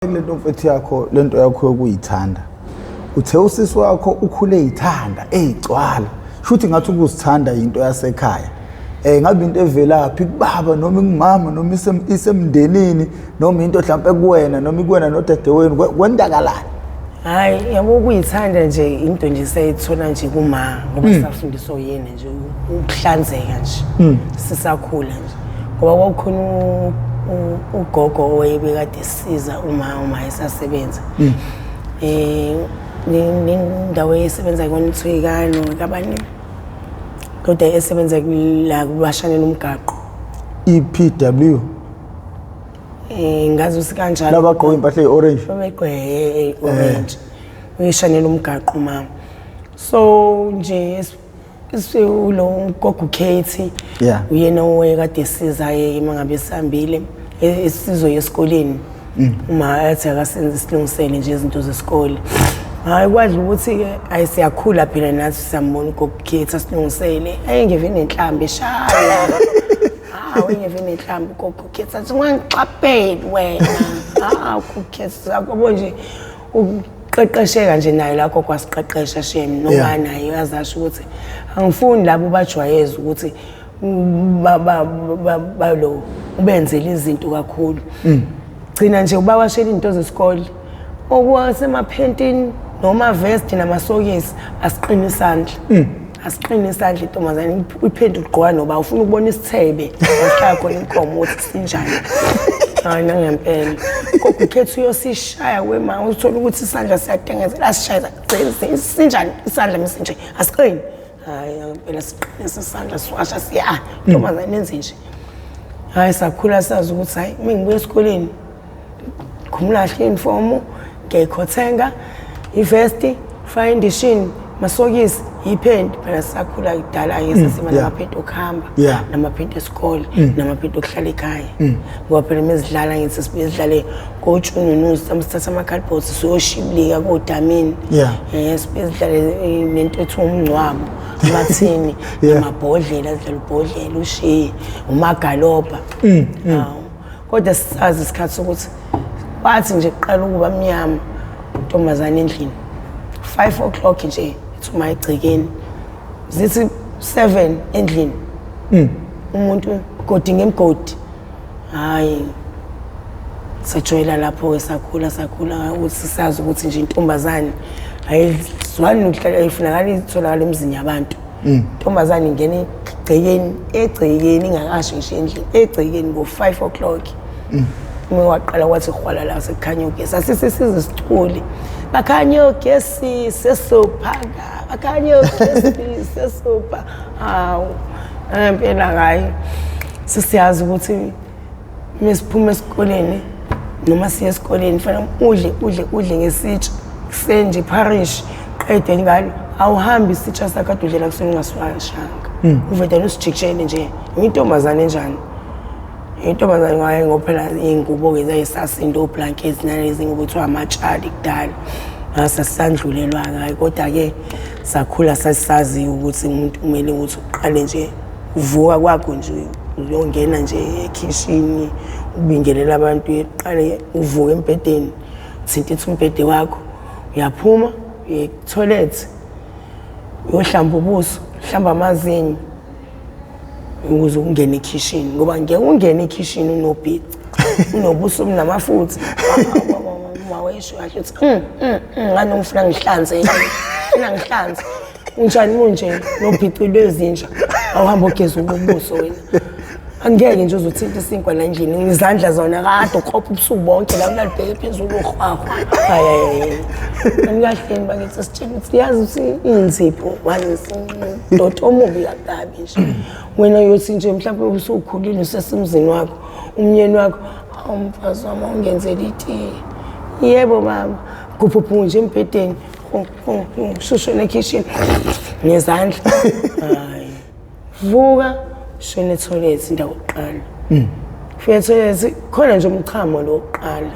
Kule nto mfethu yakho, lento yakho yokuyithanda, uthe usisi wakho ukhule eyithanda eyigcwala, shuthi ngathi ukuzithanda into yasekhaya. Ngabe into evelaphi, kubaba noma kumama noma isemndenini noma into mhlawumbe kuwena noma ikuwena nodadewenu, kwendakalani? Hayi, yabo, ukuyithanda nje into nje sayithola nje kuma ngoba safundiswa uyena nje ukuhlanzeka nje sisakhula nje, ngoba kwakukhona ugogo owayebekade esiza uma esasebenza nendawo esebenza kuyona ithuyikano kabani, kodwa esebenza la kubashanela umgaqo. EPW? Ngazi ukuthi kanjalo. Labagqoka impahla eyi-orange? Babegqoke orange, uyishanela umgaqo mama. So nje ulo gogo Kate uyena owayekade esiza uma ngabe sihambile esizo esikoleni, uma athi akasenze silungisele nje izinto zesikole. Hayi, kwadla ukuthi-ke ayi, siyakhula phela nathi, siyambona ugogo Kate asilungisele, ayengeve nenhlambi eshaya. Hawu, engeve nenhlambi ugogo Kate, athi ungangixapeli wena. Hawu, gogo Kate, yabo nje ukuqeqesheka nje naye lakho kwasiqeqesha shem noma naye uyazasho ukuthi angifuni labo bajwayeze ukuthi balo ubenzele izinto kakhulu. Gcina nje ubawashela izinto zesikole okwasemaphentini noma vest namasokisi, asiqine isandla, asiqine isandla intombazane. Iphenti ugqoka noba ufuna ukubona isithebe wasihlala khona inkomo ukuthi sinjani. Hayi, nangempela gogo ukhetha uyosishaya wema, uthola ukuthi isandla siyatengezela, asishaya sinjani isandla mesinje, asiqini. Hayi, ngempela siqinisa isandla, siwasha siya intombazane enze nje. Hayi, sakhula sazi ukuthi hayi, uma ngibuya esikoleni khumula kahle iyunifomu, ngiyayikhothenga ivesti, faka indishini, masokisi, yiphenti. Phela sisakhula kudala-ke sasiba namaphenti okuhamba namaphenti esikole namaphenti okuhlala ekhaya, ngoba phela uma sidlala ngithi sibuye sidlale kotshununuzi, sithatha ama-cardboards siyoshibilika kodamini. Sibuye sidlale nento ethiwa umngcwabo, amathini namabhodlela, sidlala ubhodlela ushiye umagalobha. Hawu. Kodwa sisazi isikhathi sokuthi wathi nje kuqala ukuba mnyama, intombazane endlini 5 o'clock nje ithuma egcekeni, zithi 7 endlini, umuntu godi ngemgodi. Hayi, sajwayela lapho-ke, sakhula sakhula ukuthi sazi ukuthi nje intombazane ayizwani nokuhlala, ayifunakali itholakala emzini yabantu. Intombazane ingena egcekeni, egcekeni ingakasho ngisho endlini, egcekeni ngo-5 o'clock. Uma waqala kwathi hwala la sekukhanya ugesi, asisi size sicule, bakhanya ugesi sesophaka, bakhanya ugesi sesopha. Hawu, ngempela hayi, sesiyazi ukuthi mesiphuma esikoleni noma siye esikoleni fanele udle udle udle ngesitsha kuseni nje porridge, qede ngalo awuhambi isitsha sakho kade udlela kuseni ungasiwashanga, uvedane usijikishele nje. Intombazane enjani intombazane ngayo, ngoba phela iy'ngubo-ke zayisasinto, o-blankets nalezi ngubo kuthiwa amatshali kudala, ngasasandlulelwa-ke. Hhayi, kodwa-ke sakhula sasisazi ukuthi umuntu kumele ukuthi uqale nje uvuka kwakho nje uyongena nje ekhishini ubingelela abantu, uqale uvuke embhedeni, uthintithe umbhede wakho, uyaphuma uye e-toilet uyohlamba ubuso, uhlamba amazinyo ukuze ungene ekhishini, ngoba ngeke ungene ekhishini unobhici, unobuso obunamafutha. Wawesho kahle ukuthi ngani ngifuna ngihlanze, funa ngihlanze unjani munje nobhici lwezinja, awuhambe ogeza ubuso wena. Angeke nje uzothinta isinkwa la endlini, izandla zona kade ukhopha ubusuku bonke la ulalibheke phezulu uhwahwa. Hayi hayi, anikahleni bakithi, sitshela ukuthi yazi ukuthi iy'nzipho doto omubi kabi nje wena. Uyothi nje mhlawumbe usukhulile usesemzini wakho, umnyeni wakho, "Hawu mfazi wami, awungenzela itiye." "Yebo baba." Gubhubhu nje embhedeni, shushona ekhishini ngezandla. Hayi, vuka shona ethoyilethi, indawo yokuqala. Fika ethoyilethi khona nje umchamo lo wokuqala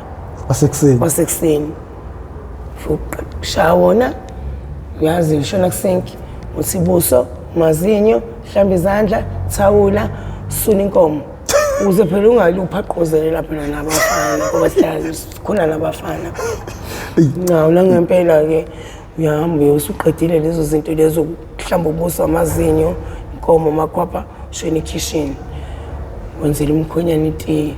wasekuseni. Wasekuseni. Shaya wona, uyazi, ushona kusinki, uthi buso, mazinyo, hlamba izandla, thawula, sula inkomo. Ukuze phela ungali uphaqozelela phela nabafana ngoba sihlala sikhona nabafana. Cha, nangempela-ke uyahamba usuqedile lezo zinto lezo, kuhlamba ubuso, amazinyo, inkomo, amakhwapha, ushone ekhishini, wenzela umkhwenyana itiye.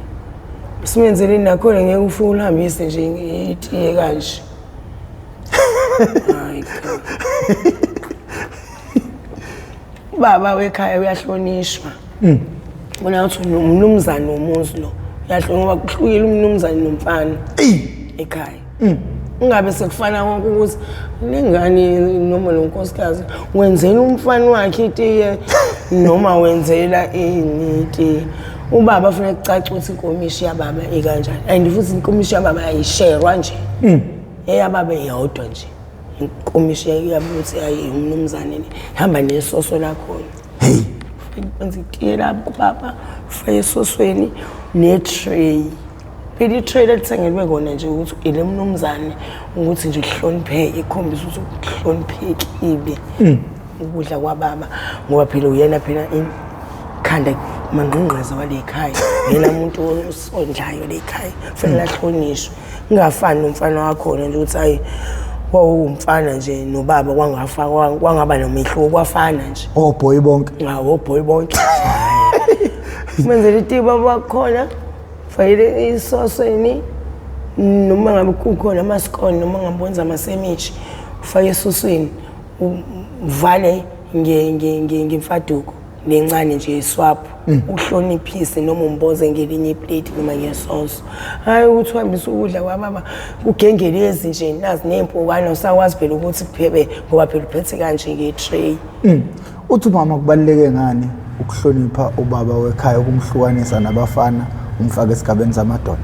Simenzele nakhona, ngeke ufike ulihambise nje itiye kanje. Hayi cha. Ubaba wekhaya uyahlonishwa. Bona ukuthi umnumzane womuzi lo uyahlonishwa, ngoba kuhlukile umnumzane nomfana ekhaya. Ungabe sekufana konke ukuthi lengane noma lo nkosikazi wenzela umfana wakhe itiye noma wenzela ini itiye. Ubaba kufanele kucace ukuthi inkomishi yababa ikanjani, and futhi inkomishi yababa ayisherwa nje, eyababa iyodwa nje inkomishi yabo, ukuthi ayi umnumzane hamba nesoso lakhona. Hey. Wenza itiye lapho kubaba, ufake esosweni ne-tray. Phela i-tray lelithengelwe kona nje ukuthi ile mnumzane, ukuthi nje kuhlonipheke, ikhombisa ukuthi kuhloniphekile ukudla kwababa, ngoba phela uyena phela ikhanda mangqingqiza wale khaya, yena umuntu osondlayo le khaya, kufanele ahlonishwe. Kungafani nomfana wakhona nje ukuthi hayi, wawumfana nje nobaba kwangafakwa kwangaba nomehluko, kwafana nje. Obhoyi bonke. Hawu, obhoyi bonke. Menzela itiye baba wakhona, fayele isosweni, noma ngabe kukhona amasikoni, noma ngabe wenza amasemishi, ufake esosweni, uvale ngemfaduko lencane nje iswaphu, uhloniphise noma umboze ngelinye iplate noma ngesoso. Hhayi ukuthi uhambise ukudla kwababa kugengelezi nje, nazi ney'mpukane, usakwazi phela ukuthi kuphebe, ngoba phela uphethe kanje nge-tray. Uthi umama kubaluleke ngani ukuhlonipha ubaba wekhaya, ukumhlukanisa nabafana, umfake esigabeni samadoda?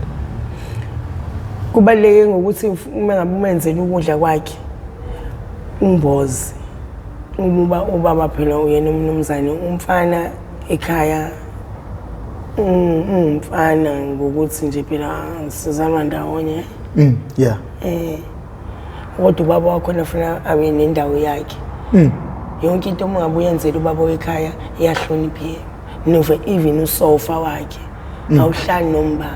Kubaluleke ngokuthi uma ngabe umenzela ukudla kwakhe, umboze. Uba ubaba phela uyena umnumzane, umfana ekhaya ungumfana ngokuthi nje phela sizalwa ndawonye. Kodwa ubaba wakhona funa abe nendawo yakhe. Yonke into uma ngabe uyenzela ubaba wekhaya iyahlonipheka. Nova even usofa wakhe awuhlali nomba.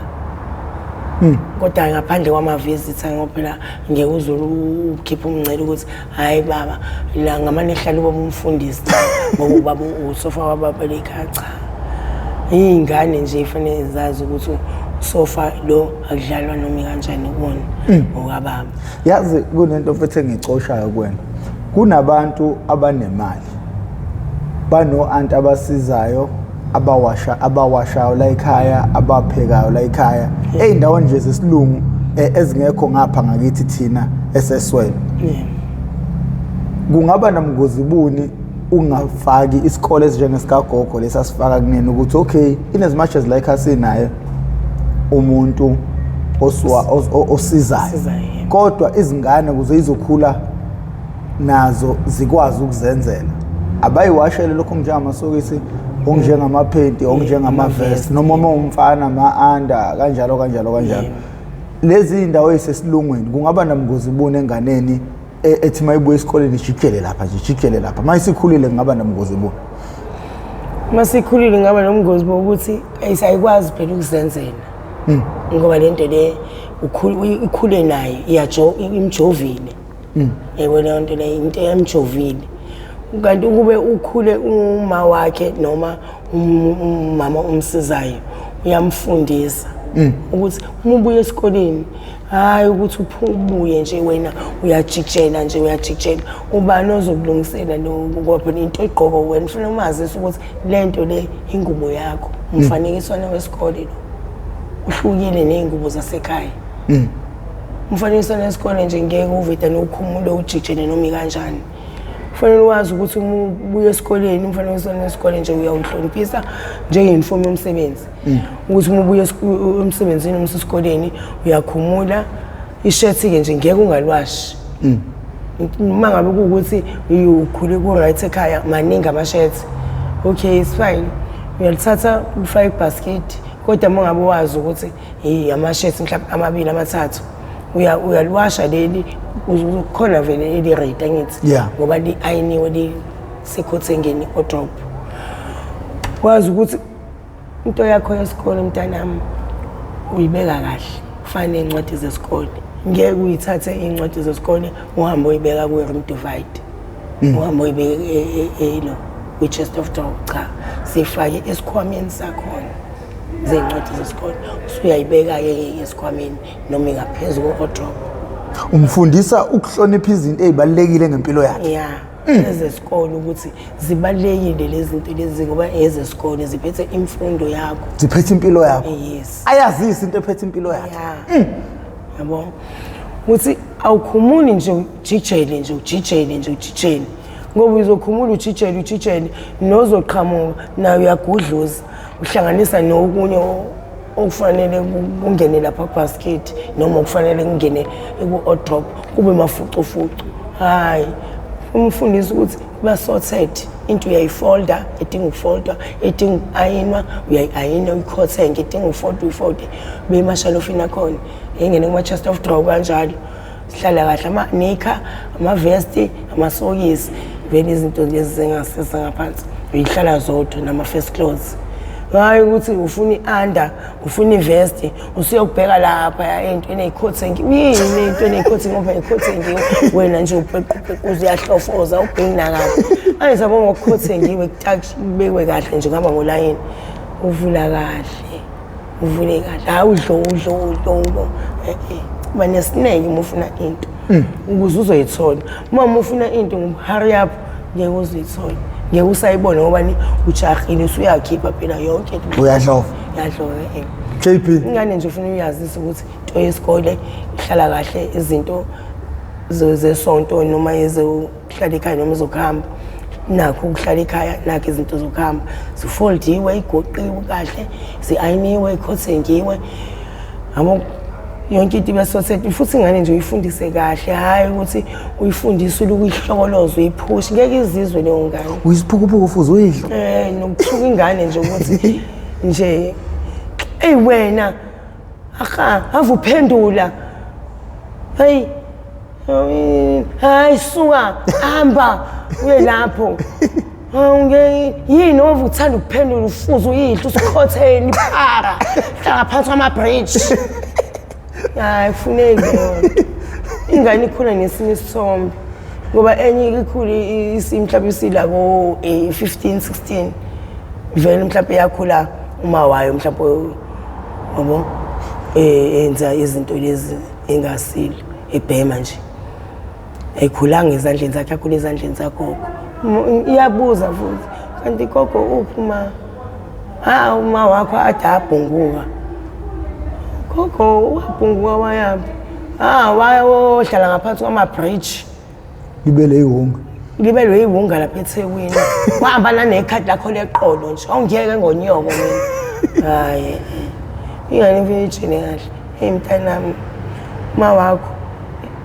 Kodwa ngaphandle kwama-visitor, ngoba phela ngeke uze ukhiphe umngcele ukuthi hhayi baba la ngamane ehlala ubaba umfundisi, ngoba ubaba usofa wababa lekhaya. Cha, iy'ngane nje ifanele zazi ukuthi usofa lo akudlalwa noma kanjani kuwona, ngokababa. Yazi kunento futhi engicoshayo kuwena. Kunabantu abanemali, bano-anti abasizayo, abawasha, abawashayo la ekhaya, abaphekayo la ekhaya, ey'ndaweni nje zesilungu ezingekho ngapha ngakithi thina eseswele. Kungaba namngozi buni ungafaki isikole esinjengesikagogo lesasifaka kunini, ukuthi okay, in as much as like asinaye umuntu osizayo, Osizayo, yebo. kodwa izingane ukuze izokhula nazo zikwazi ukuzenzela, abayiwashele lokho okunjengamasokisi, okunjengamaphenti, okunjengamavesti, noma uma umfana ama-under, kanjalo kanjalo kanjalo. Lezi iy'ndawo ey'sesilungwini kungaba namngozi buni enganeni ethi uma ibuya esikoleni ijikele lapha nje, ijikele lapha, uma isikhulile kungaba namngozi buni? Uma sikhulile ngaba nomngozi bokuthi ayisayikwazi phela ukuzenzela, ngoba le nto le ikhule nayo, imjovile, yebo, leyo nto leyo into emjovile. Kanti ukube ukhule uma wakhe noma umama umsizayo uyamfundisa ukuthi uma ubuya esikoleni, hhayi ukuthi ubuye nje wena uyajikijela nje, uyajikijela, ubani ozokulungisela lo? Ngoba phela into igqoko wena ufuna umazise ukuthi le nto le ingubo yakho, umfanekiswana wesikole lo uhlukile ney'ngubo zasekhaya. Umfanekiswana wesikole nje ngeke uvide ukhumule ujijele noma ikanjani. Kufanele wazi ukuthi uma ubuya esikoleni, umfanekiswana wesikole nje uyawuhloniphisa njenge-uniform yomsebenzi, ukuthi uma ubuya emsebenzini noma usesikoleni uyakhumula ishethi-ke nje, ngeke ungaliwashi. Uma ngabe kuwukuthi ukhule ku-right ekhaya, maningi amashethi, okay, it's fine, uyalithatha ufake ibhaskidi. Kodwa uma ngabe wazi ukuthi amashethi mhlawumbe amabili amathathu, uyaliwasha leli khona vele eli-ready, angithi? Yeah. Ngoba li-ayiniwe, lisekhothengeni odrop, wazi ukuthi Into yakho yesikole mntanami uyibeka kahle, kufana ney'ncwadi zesikole. Ngeke uyithathe iy'ncwadi zesikole uhambe uyibeka kwi-room divide, uhambe uyibeke elo kwi-chest of drawer. Cha, sifake esikhwameni sakhona zey'ncwadi zesikole, usuyayibeka-ke esikhwameni noma ingaphezu ko-wardrobe. Umfundisa ukuhlonipha izinto ey'balulekile ngempilo yakhe. Ya, ezesikole ukuthi zibalulekile lezi zinto lezi, ngoba ezesikole ziphethe imfundo yakho. Ziphethe impilo yakho. Yes. Ayazise into ephethe impilo yakhe. Ya, yabo, ukuthi awukhumuli nje ujijele nje ujijele nje ujijele, ngoba uzokhumula ujijele ujijele nozoqhamuka nayo uyagudluza, uhlanganisa nokunye okufanele kungene lapha kubasket noma okufanele kungene ku-wardrobe, kube mafucufucu. Hhayi, umfundisi ukuthi kuba sorted, into uyayifolda, edinga ukufoldwa, edinga uku-ayinwa uyayi-ayina, uyikhothenke, edinga ukufoldwa uyifolde, beye emashalofini akhona, ingene kuma-chest of drawer kanjalo, sihlala kahle, ama-nika, amavesti, amasokisi, vele izinto lezi zengasese ngaphansi uyihlala zodwa, nama-first clothes. Hhayi ukuthi ufuna i-under, ufuna ivesti, usuyokubheka lapha ey'ntweni ey'khothengiwe. Yini ey'ntweni ey'khothengiwe? Ngoba ey'khothengiwe wena nje upequpequza, uyahlofoza, ubheki nakabi. Manje sabo ngokukhothengiwe kubekwe kahle nje, kuhamba ngolayini, uvula kahle, uvule kahle, hhayi udlo udlo udlo udlo. Kuba nesineke uma ufuna into ukuze uzoyithola. Uma ufuna into ngoku-hurry up, ngeke uzuyithole, ngeke usayibone, ngoba ni ujahile, usuyakhipha phela yonke into. Uyadlova. Yadlova. JP. Ingane nje ufuna uyazisa ukuthi into yesikole ihlala kahle, izinto zesonto noma ezokuhlala ekhaya noma ezokuhamba, nakho ukuhlala ekhaya, nakho izinto zokuhamba zifoldiwe, igoqiwe kahle, zi-ayiniwe, ikhothengiwe, yabo, yonke into ibe sorted. Futhi ingane nje uyifundise kahle, hhayi ukuthi uyifundise uyihlokoloze, uyiphushe, ngeke izizwe leyo ngane. Uyisiphukuphuku fuze uyidlo. Nokuthuka ingane nje ukuthi nje, eyi wena, aha, ave uphendula, hey hayi, suka, hamba uye lapho. Hawu, yini ove uthanda ukuphendula, ufuze uyidla, usikhotheni iphara, hlala phansi kwama-bridge. Hayi, kufuneki leyo nto. Ingane ikhula nesinye isithombe, ngoba enye ikhule mhlawumbe isila ko 15 16, vele mhlawumbe yakhula uma wayo mhlawumbe, yabo, enza izinto lezi engasile, ebhema nje, ayikhulanga ezandleni zakhe, yakhula ezandleni zagogo. Iyabuza futhi, kanti gogo uphi uma ha uma wakho ade abhunguka? Gogo wabhunguka wayaphi? Ah, wayohlala ngaphansi kwama-bridge. Libele iwunga. Libelwe iwunga lapha eThekwini, wahamba nanekhadi lakho leqolo nje, awungiyeke ngonyoko mina. Hhayi, ingane ifike ijine kahle, hey mntanami, uma wakho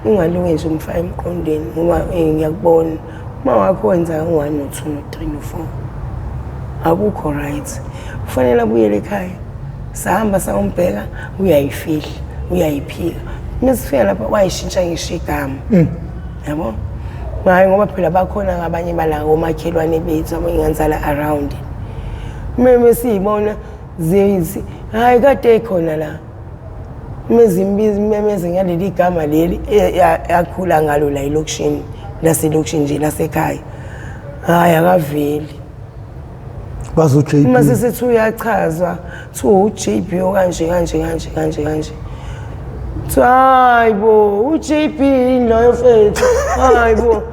ungalunge nje umfake emqondweni, ngoba ngiyakubona uma wakho wenza u-one no-two no-three no-four, akukho right, kufanele abuyele ekhaya. Sahamba sayombheka, uyayifihla, uyayiphika. Mesifika lapha wayishintsha ngisho igama, yabo. Hayi, ngoba phela bakhona abanye bala omakhelwane bethu abangenzala around, meme siyibona zithi hayi kade ekhona la, mezimbiza imemeze ngaleli gama leli yakhula ngalo la elokishini, laselokishini nje lasekhaya. Hayi, akaveli. Bazo JP. Uma sesithi uyachazwa, kuthiwa u-JB okanje kanje kanje kanje kanje, kuthiwa hayi bo, u-JB yini loyo mfethu? Hayi bo,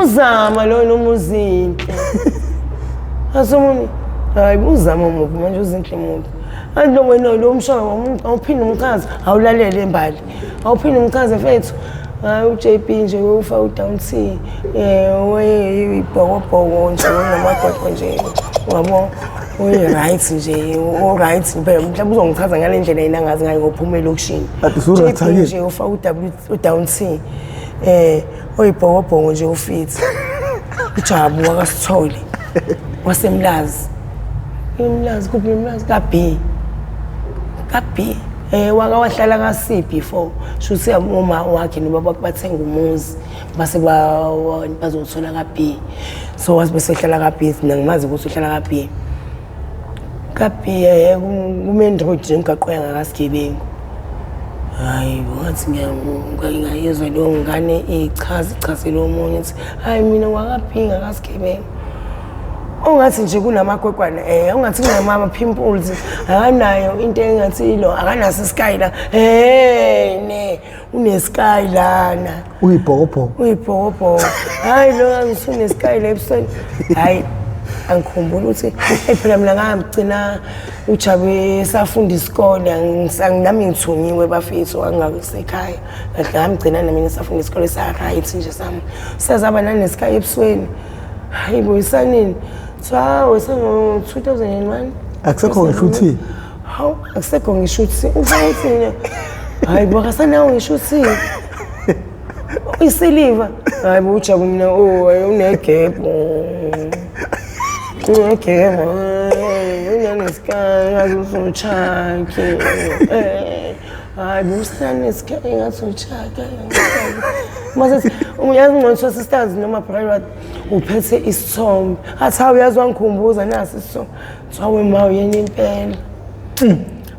uzama loyo noma uzinhle asomunye? Hayi, uzama muphi manje, uzinhle muphi? Athi lo wena lo mshaka, awuphinde umchaze, awulalele embali, awuphinde umchaze mfethu. Hayi, u-JB nje ufaka u-down T, weyibhokobhoko nje, unamagogo nje, wabo, uyi-right nje, u-right phela. Mhlawumbe uzongichaza ngale ndlela yena angazi ngayo ngophuma elokishini. Ati usu-right JB ake. Nje ufaka u-down T, oyibhokobhoko nje, ufithi ujabu wakasithole wasemlazi. Imlazi kuphi? Imlazi ka-B, ka-B. Waka wahlala ka-C before, shuthi uma wakhe nobaba wakhe bathenga umuzi, base bazothola ka-B, so wathi bese ehlala ka-B. Mina ngimazi ukuthi uhlala ka-B. Kabhiya ku-main road nje emgaqo yangakasigebengu. Hayi bo, ngathi ngiyayizwa leyo ngane ichaza ichazela omunye ithi hayi mina ngwakabhinga kasigebengu. Ongathi nje kunamakwekwana ongathi kunama-pimples, akanayo into engathi ilo, akanaso isky la. Hey ne, unesky lana. Uyibhokobhoko. Uyibhokobhoko. Hayi lo ngathi unesky la ebusweni. Hayi angikhumbuli ukuthi phela mina ngagcina uJabu safunda isikole, nami ngithunyiwe bafethu angakusekhaya. Kahle ngamgcina nami ngisafunda isikole sa right nje sami. Sazaba nanesky ebusweni. Hayi bo, isanini? Cha, sengo 2001. Akusekho ngisho uthi. Hawu, akusekho ngisho uthi. Ufuna uthini? Hayi bo, akasanawo ngisho uthi. Isiliva. Hayi bo, uJabu mina oh unegebhu. Unegebhu. Unenesky ngathi usuchaki. Hayi bo, usanesky ngathi uchaki. Mase uyazi ngcono sisters noma private uphethe isithombe. Athi hawu uyazi wangikhumbuza nasi isithombe. Kuthiwa wema uyena impela.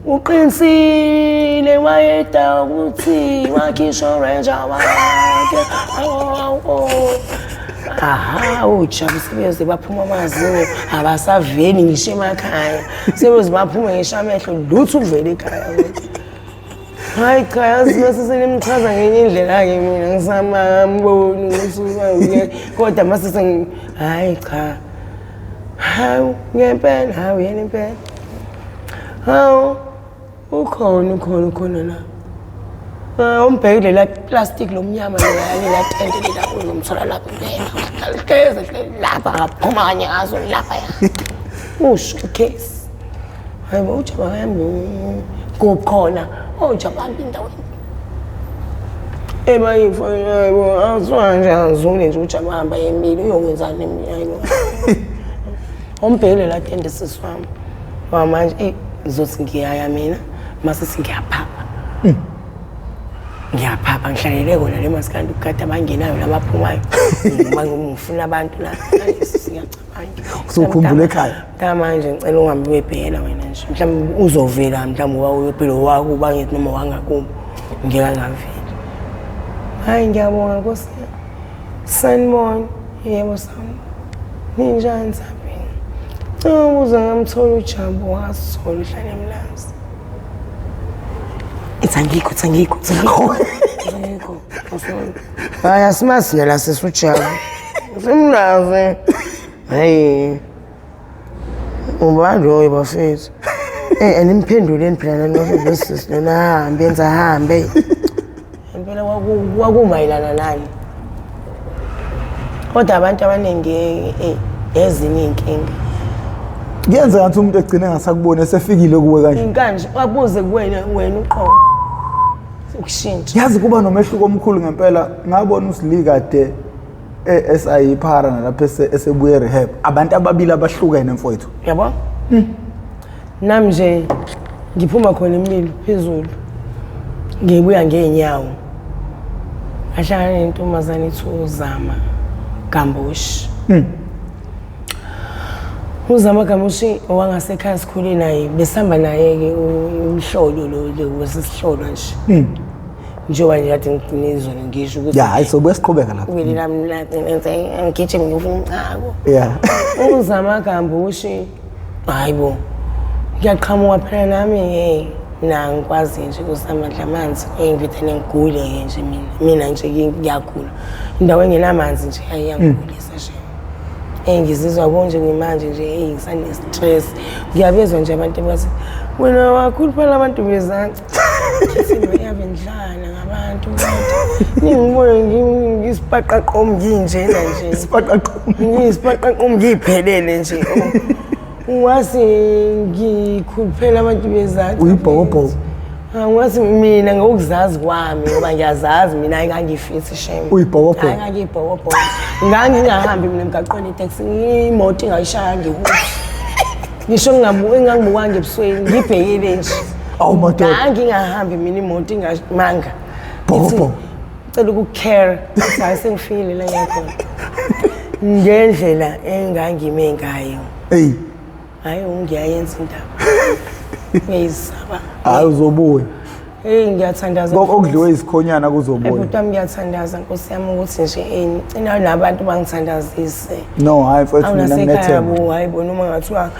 Uqinisile wayeda ukuthi wakhishwa ranger wakhe. Aha, uJabu sebeze baphuma amazinyo, abasaveli ngisho emakhaya. Sebeze baphuma ngisho amehlo, lutho uvele ekhaya. Hayi cha, yazi mase senimchaza ngenye indlela-ke mina ngisamamboni ukuthi kodwa mase hayi cha. Hawu ngempela, hawu yena impela. Hawu ukhona ukhona ukhona la. Umbhekile la plastic lomnyama lela tende lela uzomthola lapha impela. Hleze lapha ngaphuma kanye ngazo lapha ya. Usho case. Hayi bo, uJabu akahambi kukhona. OJabu ahambi endaweni. Eba azwa nje azule nje uJabu ahamba emile uyokwenzani emnyama. Umbhekile la tende sisi wami. Ngoba manje ngizothi ngiyaya mina mase singiyaphapha. Ngiyaphapha ngihlalele kona le masikandi ukukade abangenayo nabaphumayo. Ngoba ngifuna abantu la. Siyacabanga. Usukhumbula ekhaya. Manje ngicela ungabe uyebhekela wena nje. Mhlawumbe uzovela mhlawumbe uyophila wakuba ngithi noma wangakubo. Ngeke angaveli. Hayi ngiyabonga Nkosi. Sanibona. Yebo sanibona. Ninjani Sabini? Ubuza ngamthola uJabu wasithola uhlale emlazi. Ithi angikho, ithi angikho, ithi angikho. Angikho. Hayi asimazi la sesijabu. Simlazi. Hayi. Ubani loyo bafethu? Animphenduleni phela nani bafethu sisi lona hambe enza hambe. Impela kwakumayelana nani? Kodwa abantu abaningi ezinye iy'nkinga. Kuyenzeka ngathi umuntu egcine engasakuboni esefikile kuwe kanje. Kanje wabuze kuwena wena uqobo. Ukushintsha. Yazi kuba nomehluko omkhulu ngempela ngabona uSli kade eSI phara nalapho esebuye rehab. Abantu ababili abahlukene mfowethu. Yabo? Nami nje ngiphuma khona imlilo phezulu. Ngibuya ngeenyawo. Ngahlangana nentombazane ethi uZama Gambushi. UZama Gambushi owangasekhaya sikhule naye, besihamba naye-ke umhlolo lo wesisihlolwa nje. Njengoba nje kade ngizona ngisho ukuthi Ya, hayi sobuye siqhubeka lapho. Ubele lami ngigijime ngiyofuna umcako. UZama Gambushi, hayi bo. Ngiyaqhamuka phela nami hey mina ngikwazi nje ukusamadla amanzi engivele ngigule nje mina. Mina nje ngiyagula. Indawo engenamanzi nje hayi iyangigulisa nje. Ngizizwa konje kumanje nje hey ngisane stress. Ngiyabezwa nje abantu bathi wena wakhuluphala abantu bezansi. Ngithi yabendlala ngabantu kodwa ningibone ngisipaqaqom nginjena nje. Isipaqaqom. Ngisipaqaqom ngiphelele nje. Ungathi ngikhuluphela abantu bezansi. Uyibhokobhoko. Ungathi mina ngokuzazi kwami ngoba ngiyazazi mina engangifithi shame. Uyibhokobhoko. Hayi ngangiyibhokobhoko. Ngangingahambi mina emgaqweni itaxi imoto ingayishaya ngihuthi. Ngisho ngingangibukanga ebusweni ngibhekile nje. Awu madoda. Ngangingahambi mina imoto ingamanga. Bhokobhoko. Ngicela ukucare. Hayi sengifikile la ngiyakhona. Ngendlela engangime ngayo. Hey. Hhayi, ngiyayenza indaba. Ngiyayisaba. Hayi, uzobuya. Hey, ngiyathandaza. Konke okudliwe izikhonyana kuzobuya. Bhuti wami, ngiyathandaza Nkosi yami ukuthi nje ngicina nabantu bangithandazise. No, hayi mfethu, mina Awunasekhaya nginethemba. bo, hayi bo, noma ngathiwa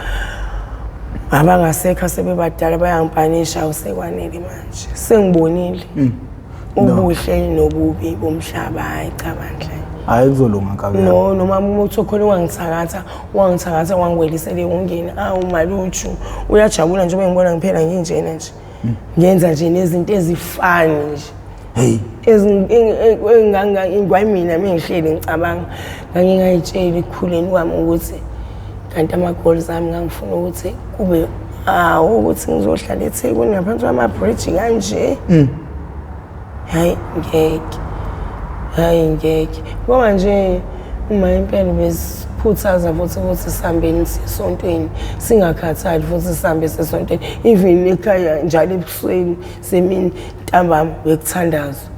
abangasekho sebebadala bayangipanisha, awusekwanele manje. Sengibonile ubuhle nobubi bomhlaba, hayi cha bandla. Hayi, kuzolunga nkabi yami. No, noma umuntu okhona wangithakatha, wangithakatha wangiwelisele ungena. Awu maluchu, uyajabula nje ngibona ngiphela nginjena nje. Ngenza nje nezinto ezifani nje. Hey. Kwamina mengihleli ngicabanga ngangingayitsheli ekukhuleni kwami ukuthi kanti ama-goals ami ngangifuna ukuthi kube awu ukuthi ngizohlala eThekwini ngaphansi kwama-bridge kanje. Hhayi ngeke, hhayi ngeke, ngoba nje uma impela besikhuthaza futhi ukuthi sihambeni sisesontweni, singakhathali futhi sihambe sisesontweni, even ekhaya njalo ebusukwini semini ntambama bekuthandazwa.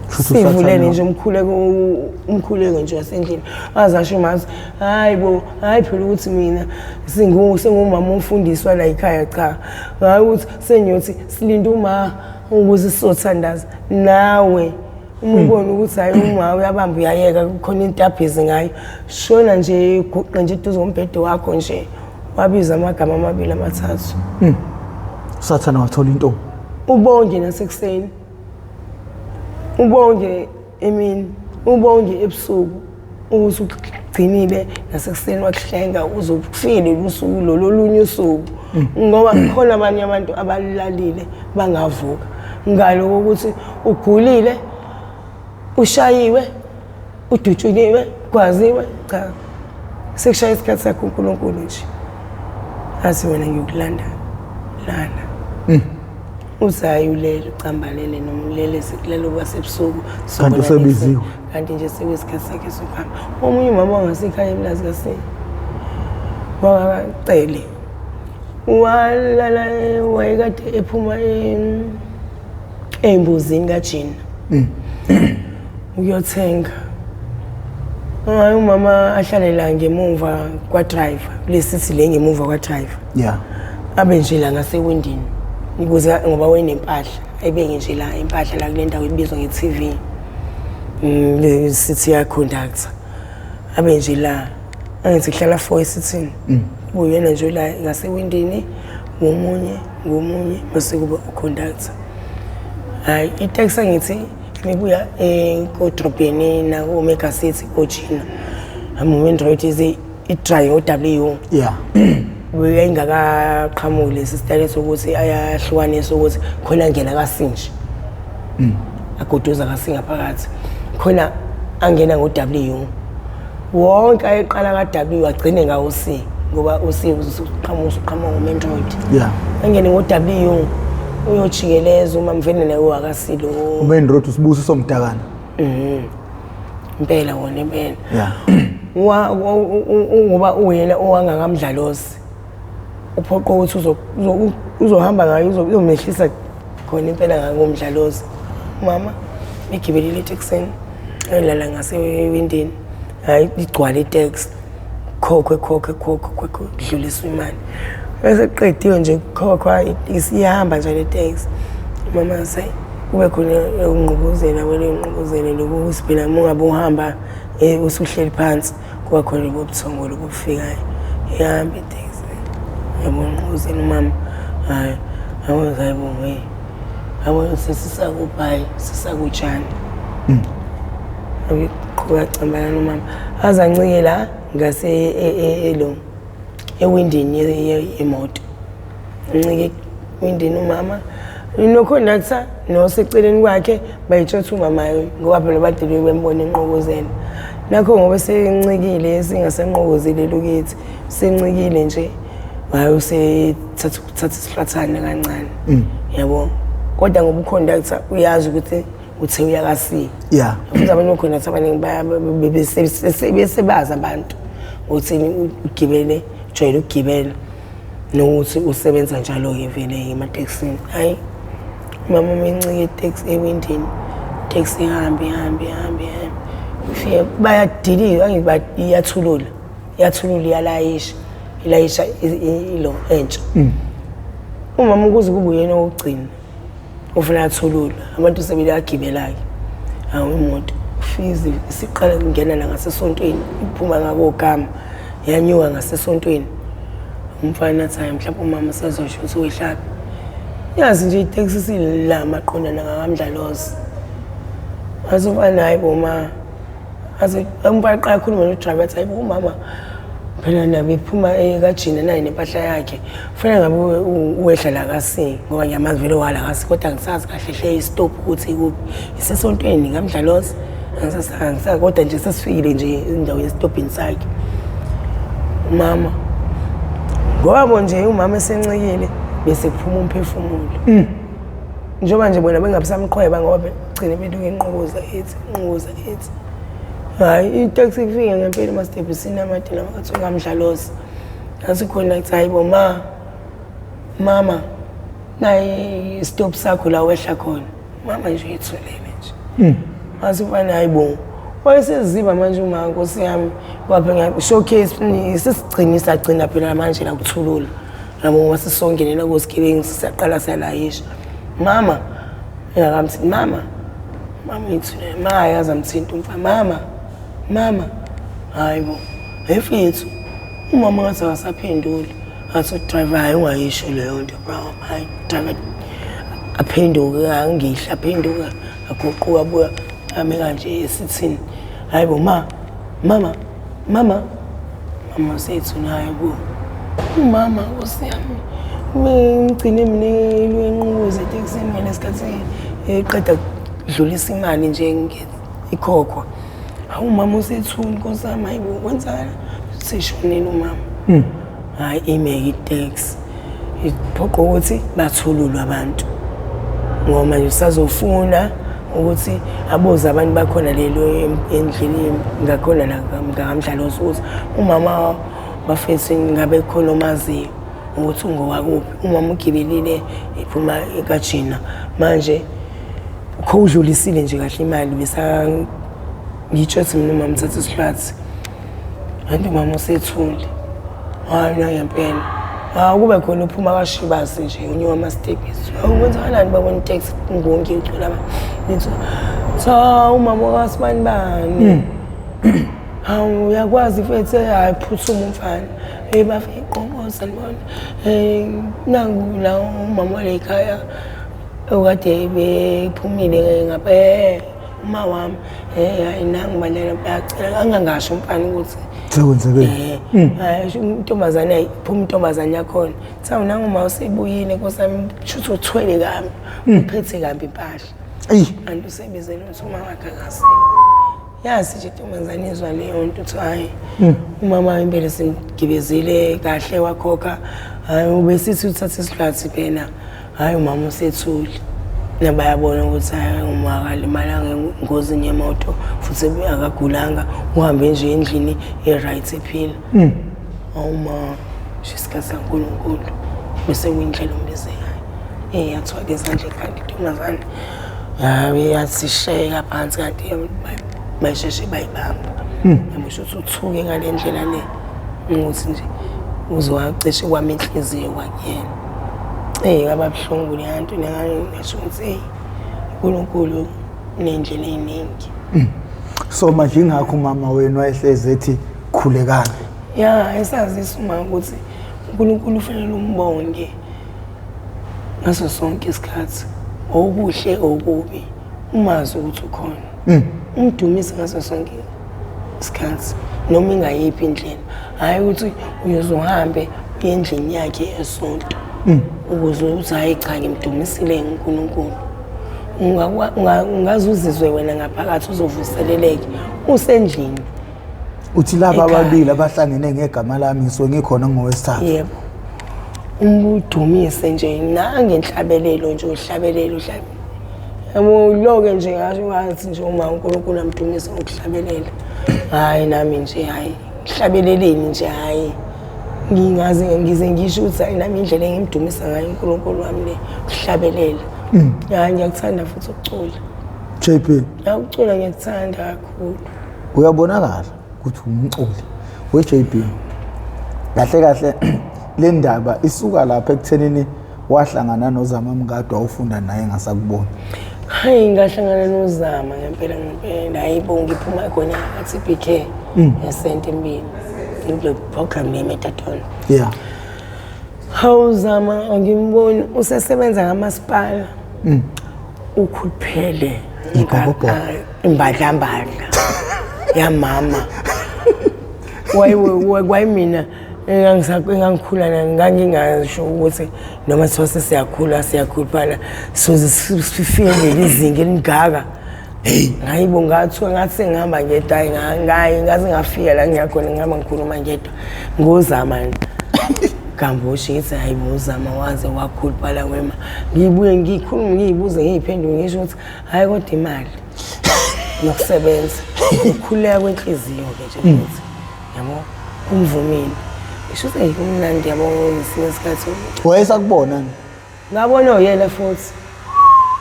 Shuthi Sivulele uSathane nje umkhuleko, umkhuleko nje wasendlini, azasho umazi, hayi bo, hayi phela ukuthi mina sengumama umfundisi la ekhaya, cha, hayi ukuthi sengiyothi silinde uma ukuze sizothandaza nawe. Uma ubona ukuthi hayi, uma uyabamba uyayeka, kukhona into abhizi ngayo, shona nje, guqe nje eduze kombhede wakho nje, wabiza amagama amabili amathathu. uSathane wathola intombi. Ubonge nasekuseni, ubonge emini, ubonge ebusuku ukuthi ugcinile nasekuseni wakuhlenga uze ufike lolu suku lolu olunye usuku, ngoba khona abanye abantu abalalile bangavuka ngaloko ukuthi ugulile, ushayiwe, udutshuliwe, gwaziwe. Cha, sekushaya isikhathi sakho uNkulunkulu nje athi wena ngiyokulanda lana. Uthi hayi, ulele ucambalele noma ulele sekulele kwasebusuku. Kanti usebiziwe. Kanti nje sekuyisikhathi sakhe sokuhamba. Omunye umama wangasekhaya emlazi kasi wakacele walala, wayekade ephuma ey'mbuzini kajina ukuyothenga. Hayi, umama ahlale la ngemuva kwa-driver, kule sithi le ngemuva kwa-driver, abe nje la ngasewindini ukuze ngoba wayenempahla ayibeke nje la impahla la kule ndawo ebizwa nge-TV. Le sithi ya-conductor abe nje la, angithi kuhlala four esithini, kuyena nje la ngasewindini, ngomunye ngomunye bese kuba u-conductor. Hhayi, iteksi angithi mibuya kodrobheni nako-Mega City kojina ama-main road ize i-dry ngo-W. Yayingakaqhamuki lesi sitayela sokuthi ayahlukanisa ukuthi khona angena kasinje agoduza kasingaphakathi, khona angena ngo-W. Wonke ayeqala ka-W agcine ngawo C, ngoba u-C usuqhamuka usuqhamuka ngo-main road. Angene ngo-W uyojikeleza uma mvene naye wakasilo. Umain road uSibusiso Mdakana. Impela wona impela. Ngoba uyena owangakamdlalosi uphoqa ukuthi uzohamba ngayo, uzomehlisa khona impela ngakomdlalosi. Mama egibelile etekisini, elala ngasewindini, hayi igcwale iteksi, khokhwe khokhwe khokhwe khokhwe, kudluliswa imali, bese kuqediwe nje kukhokhwa, isiyahamba nje le teksi. Mama se kube khona ukungqubuzela, wena ingqubuzele loku phela uma ungabe uhamba usuhleli phansi, kuba khona lobo buthongo lobu bufikayo. Ihamba iteksi, yabo, ngqubuzela umama, hayi yabo, hayi bo, hey yabo, sesisakubhayi sisakutshani. Qhubeka cambana nomama aze ancike la ngase elo ewindini yemoto, ncike ewindini umama nokhondaktha noseceleni kwakhe bayitsho ukuthi umama ngoba phela bade bembona enqokozela nakho, ngoba sencikile singasenqokozile lukithi, sencikile nje, hayi usethatha ukuthatha isihlathane kancane, yabo, kodwa ngoba ukhondaktha uyazi ukuthi uthe uyakasi. Futhi abanye okhondaktha abaningi besebazi abantu ukuthi ugibele, ujwayele ukugibela nokuthi usebenza njalo-ke vele ematekisini. Hhayi, umama uma encike iteksi ewindini, iteksi ihambe ihambe ihambe ihambe, ifike bayadilika, angithi iyathulula, iyathulula, iyalayisha, Ilayisha ilo entsha. Umama ukuze kube uyena owokugcina ufuna athululwe, abantu sebele agibela-ke. Hawu imoto fizi isiqala kungena la ngasesontweni, iphuma ngakogama, yanyuka ngasesontweni. Umfana athi hayi mhlawumbe umama sezosho ukuthi wehlaphi. Yazi nje itekisi sila maqondana ngakamdlalozi. Athi umfana hayi bo ma. Athi umfana qala akhulume no-driver athi hayi bo umama phela nabe iphuma kajina naye nempahla yakhe. Kufanele ngabe wehla la kasi ngoba ngiyamazi vele wala kasi kodwa angisazi kahle hle istop ukuthi ikuphi. Isesontweni ngamdlalozi. Angisazi kodwa nje sesifikile nje endaweni esitobhini sakhe. Umama ngoba bo nje umama esencikile bese kuphuma umphefumulo. Njengoba nje bona bengabisamqhweba ngoba begcine beluke inqukuza ethi inqukuza ethi. Hhayi iteksi ifike ngempela emasitebhisini amade lawa kuthiwa ngamdlalozi. Ngathi khona kuthi hayi bo ma mama nayi isitophu sakho la wehla khona. Mama nje uyithulele nje. Ngathi mfana hayi bo. Wayeseziba manje uma nkosi yami kwaphe showcase sesigcine sagcina phela manje la kuthulula. Yabo ngoba sisongenela kosigebengu sisaqala siyalayisha. Mama engakamthi mama mama uyithulele ma yazi amthinta umfana mama mama hayi bo mfethu umama ngathi akasaphenduli athi udriver hayi ungayisho leyo nto bro hayi driver aphenduke angihla aphenduke aguquka abuya ame kanje esithini hayi bo ma mama mama mama sethu naye bo umama nkosi yami ngigcine mina elwenquza etekisini ngalesikhathi eqeda kudlulisa imali nje ikhokhwa. Hawu umama usethuni nkosi yami hayi bo kwenzakala seshonile umama. Hayi imeke iteksi iphoqa ukuthi bathululwe abantu ngoba manje usazofuna ukuthi abuze abantu bakhona lelo endlini ngakhona la ngakamdlalosi ukuthi umama bafethu ngabe khona omaziyo ukuthi ungowakuphi. Umama ugibelile ephuma ekajina manje kho udlulisile nje kahle imali besa ngitsho mina umama uthatha isihlathi kanti umama usethule. Hayi na ngempela hawu kube khona uphuma kashibasi nje unyuka ama-stepisi. Hawu kwenzakalani babona iteksi ngonke ugcwele abantu ngithi cha umama kasibani bani. Hawu uyakwazi mfethu hayi phuthuma umfana hey bafike iqoboza libona nangu la umama wale ekhaya okade bephumile ngapha uma wami hayi nangu bandela bayacela angangasho umfana ukuthi sekwenzekeni. Hayi intombazane ayiphuma intombazane yakhona thawu nangu uma usebuyile nkosi yami shuthi uthwele kabi uphethe kabi impahla Eyi kanti usebizele ukuthi uma wakhe akasekho. Yazi nje intombazane izwa leyo nto uthi hhayi umama impela simgibezile kahle wakhokha hhayi ubesithi uthatha isihlathi phela hhayi umama usethule. Nabayabona ukuthi hhayi uma akalimalanga engozini yemoto futhi akagulanga uhambe nje endlini e-right ephila. Awuma nje isikhathi saNkulunkulu bese kuyindlela ombize ngayo. Yathwala izandla ekhanda intombazane yabe yathi sheka phansi kanti bayisheshe bayibamba. Yabo sho ukuthi uthuke ngale ndlela le ukuthi nje uzowacishe kwami inhliziyo kwakuyena. Kwaba buhlungu leya nto ngasho ukuthi eyi uNkulunkulu uney'ndlela ey'ningi. So manje ingakho umama wenu wayehlezi ethi khulekani. Ya esazisa uma ukuthi uNkulunkulu ufanele umbonge ngaso sonke isikhathi okuhle okubi umazi ukuthi ukhona. Umdumise ngaso sonke isikhathi noma ingayiphi indlela. Hhayi ukuthi uyoze uhambe uye endlini yakhe esonto ukuze uthi hhayi cha ngimdumisile uNkulunkulu. Ungaze uzizwe wena ngaphakathi uzovuseleleke usendlini. Uthi laba ababili abahlangene ngegama lami ngisuke ngikhona ngowesithathu. Yebo. Umudumise nje nangenhlabelelo nje uhlabelelo uhlabelelo. Yabo loke nje ngasho ngathi nje uma uNkulunkulu amdumise ngokuhlabelela. Hayi nami nje hayi ngihlabeleleni nje hayi. Ngingaze ngize ngisho ukuthi hayi nami indlela engimdumisa ngayo uNkulunkulu wami le ukuhlabelela. Hayi ngiyakuthanda futhi ukucula. JP Ukucula ngiyakuthanda kakhulu. Uyabonakala ukuthi umculi we JP. Kahle kahle le ndaba isuka lapha ekuthenini wahlangana noZama Mngadi wawufunda naye ngasakubona. Hayi, ngahlangana noZama ngempela ngempela, hayi bo, ngiphuma khona ka-TBK esente mbili kule program ye-methadone. Hawu, Zama angimboni, usesebenza kamasipala. Ukhuluphele. Ibhokobhoko. Imbadlambadla yamama. Kwayimina engangikhula nami, ngangingasho ukuthi noma sithiwa sesiyakhula siyakhuluphala soze sifike leli zinga elingaka. Hayibo, ngathiwa ngathi sengihamba ngedwa, hayi ngayi ngaze ngafika la ngiyakhona, ngihamba ngikhuluma ngedwa ngozama gamboshe, ngithi hayibo, uZama waze wakhuluphala wema. Ngibuye ngikhulume, ngiyibuze, ngiyiphendule, ngisho ukuthi hhayi, kodwa imali nokusebenza, ukukhululeka kwenhliziyo-ke nje futhi, yabo, kumvumile, ngisho ukuthi eyi, kumnandi, yabo, ngesinye isikhathi. Wayesakubona? Ngabona oyena futhi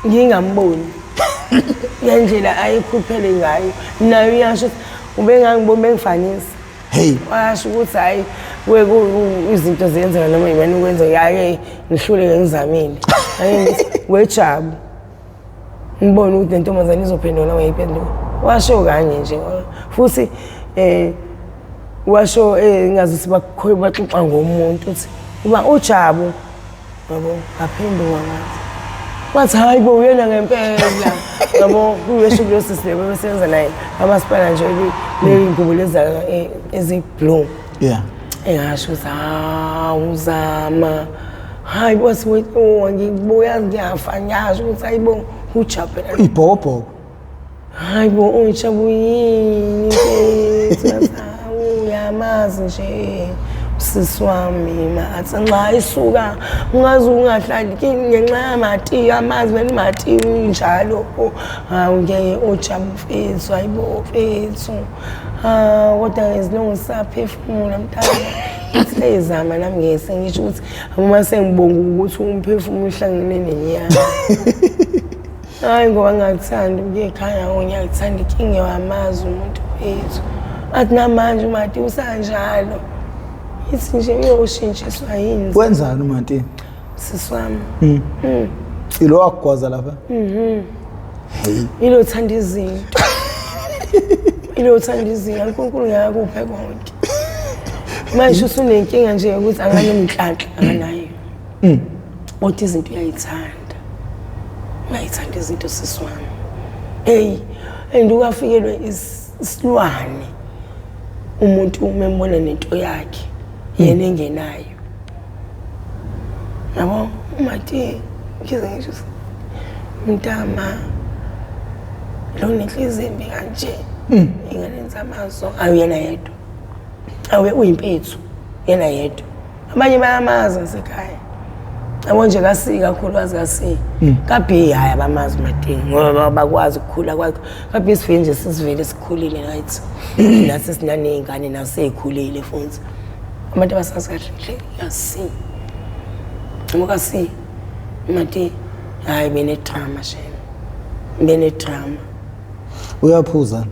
ngingamboni ngendlela ayikhuphele ngayo, nayo iyasho ukuthi ubengangiboni, bengifanisa. Washo ukuthi hhayi, izinto ziyenzeka noma yibani ukwenza, yaye ngihluleke, ngizamile. Ake ngithi wejabu, ngibone ukuthi le ntombazane izophendula noma ngiyiphendula. Washo kanye nje futhi, washo ngazuthi baxoxa ngomuntu, uthi uba uJabu, yabo, ngaphenduka ngathi, wathi hayi bo, uyena ngempela, yabo, kuyesho kulo sisi lebo besenza naye amasipala nje, ley'ngubo lezi ezi-blue. Engasho ukuthi hawu Zama, hayi wathi oh, ngibuya ngiyafa, ngiyasho ukuthi hayi bo, uJabu phela. Ibhokobhoko. Hayi bo, uJabu yini mfethu? Hawu, uyamazi nje usisi wami, ma athi nxa isuka ungaze ungahlali kimi ngenxa yamati, amazi vele mati njalo. Hawu, ngeke, uJabu mfethu, hayi bo mfethu, hawu, kodwa ngezilungu sisaphefumula mntana. Seyizama nami ngeke sengisho ukuthi uma sengibonga ukuthi umphefumulo uhlangene nenyama. Hayi, ngoba ngingakuthandi ukuya ekhaya, ngo ngiyakuthanda inkinga, wamazi umuntu wethu. Athi namanje umati usanjalo. Ithi nje uyoshintshiswa yini? Wenzani uManti? Sisi wami. Ilo wakugwaza lapha? Hey. Ilo thanda izinto. Ilo thanda izinto, uNkulunkulu ngiyakuphe konke. Manje usunenkinga nje ukuthi akanomnhlanhla, akanayo. Kodwa izinto uyayithanda. Uyayithanda izinto sisi wami. Hey, and ukafikelwe isilwane umuntu uma embona nento yakhe yena engenayo. Yabo, umati ngize ngisho mntama lo nenhliziyo embi kanje ingane zamazo, awuyena yedwa, awe uyimpethu yena yedwa, abanye bayamazi ngasekhaya, yabo nje ka-C, kakhulukazi ka-C, ka-B, hhayi, abamazi uMadingi ngoba bakwazi ukukhula kwakhe. Ka-B sifike nje sisivele sikhulile right, nathi sinaney'ngane nasey'khulile futhi abantu abasazi kahle nje ka-C, noma ka-C Mati, hhayi, bene-drama shame, bene-drama. Uyaphuza?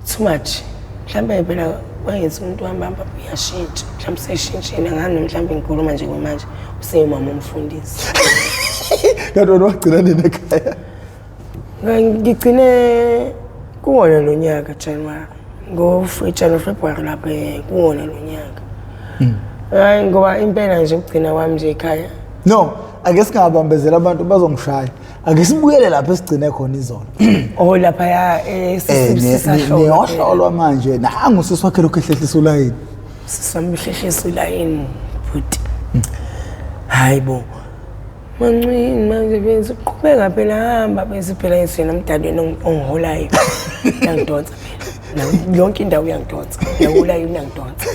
Too much. Mhlawumbe phela kwangithi umuntu uhamba hamba uyashintsha, mhlawumbe seshintshile ngani, mhlawumbe ngikhuluma nje kwamanje useyumama umfundisi. Kanti wena wagcina nini ekhaya? Ngigcine kuwona lo nyaka January, ngo-January February lapha, kuwona lo nyaka. Hayi, ngoba impela nje ukugcina kwami nje ekhaya. No, ake singabambezela, abantu bazongishaya. Ake sibuyele lapho esigcine khona izolo. Oh, laphaya sisahlolwa. Niyohlolwa manje, nangu usisi wakhe lokhu ehlehlisa ulayini. Sisamhlehlisa ulayini bhuti. Hayi bo, mancwini, manje bese uqhubeka phela, hamba bese phela ngithi yena umdali wena ongiholayo uyangidonsa phela. Yonke indawo uyangidonsa, nakulayini uyangidonsa.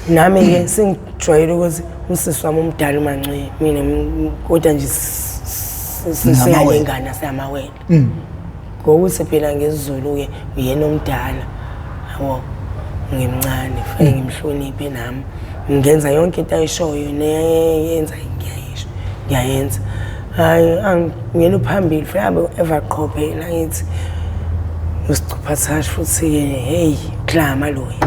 Nami-ke sengijwayele ukuthi usisi wami omdala uMancwini, mina kodwa nje siyalingana, siyamawele ngokuthi phela ngesiZulu-ke uyena omdala, yabo, ngimncane, fanele ngimhloniphe nami, ngenza yonke into ayishoyo neyenza ngiyayisho, ngiyayenza. Hhayi, ngiyena uphambili, fanele abe ever qhophela, ngithi usicuphathashi futhi-ke, heyi, klama loya.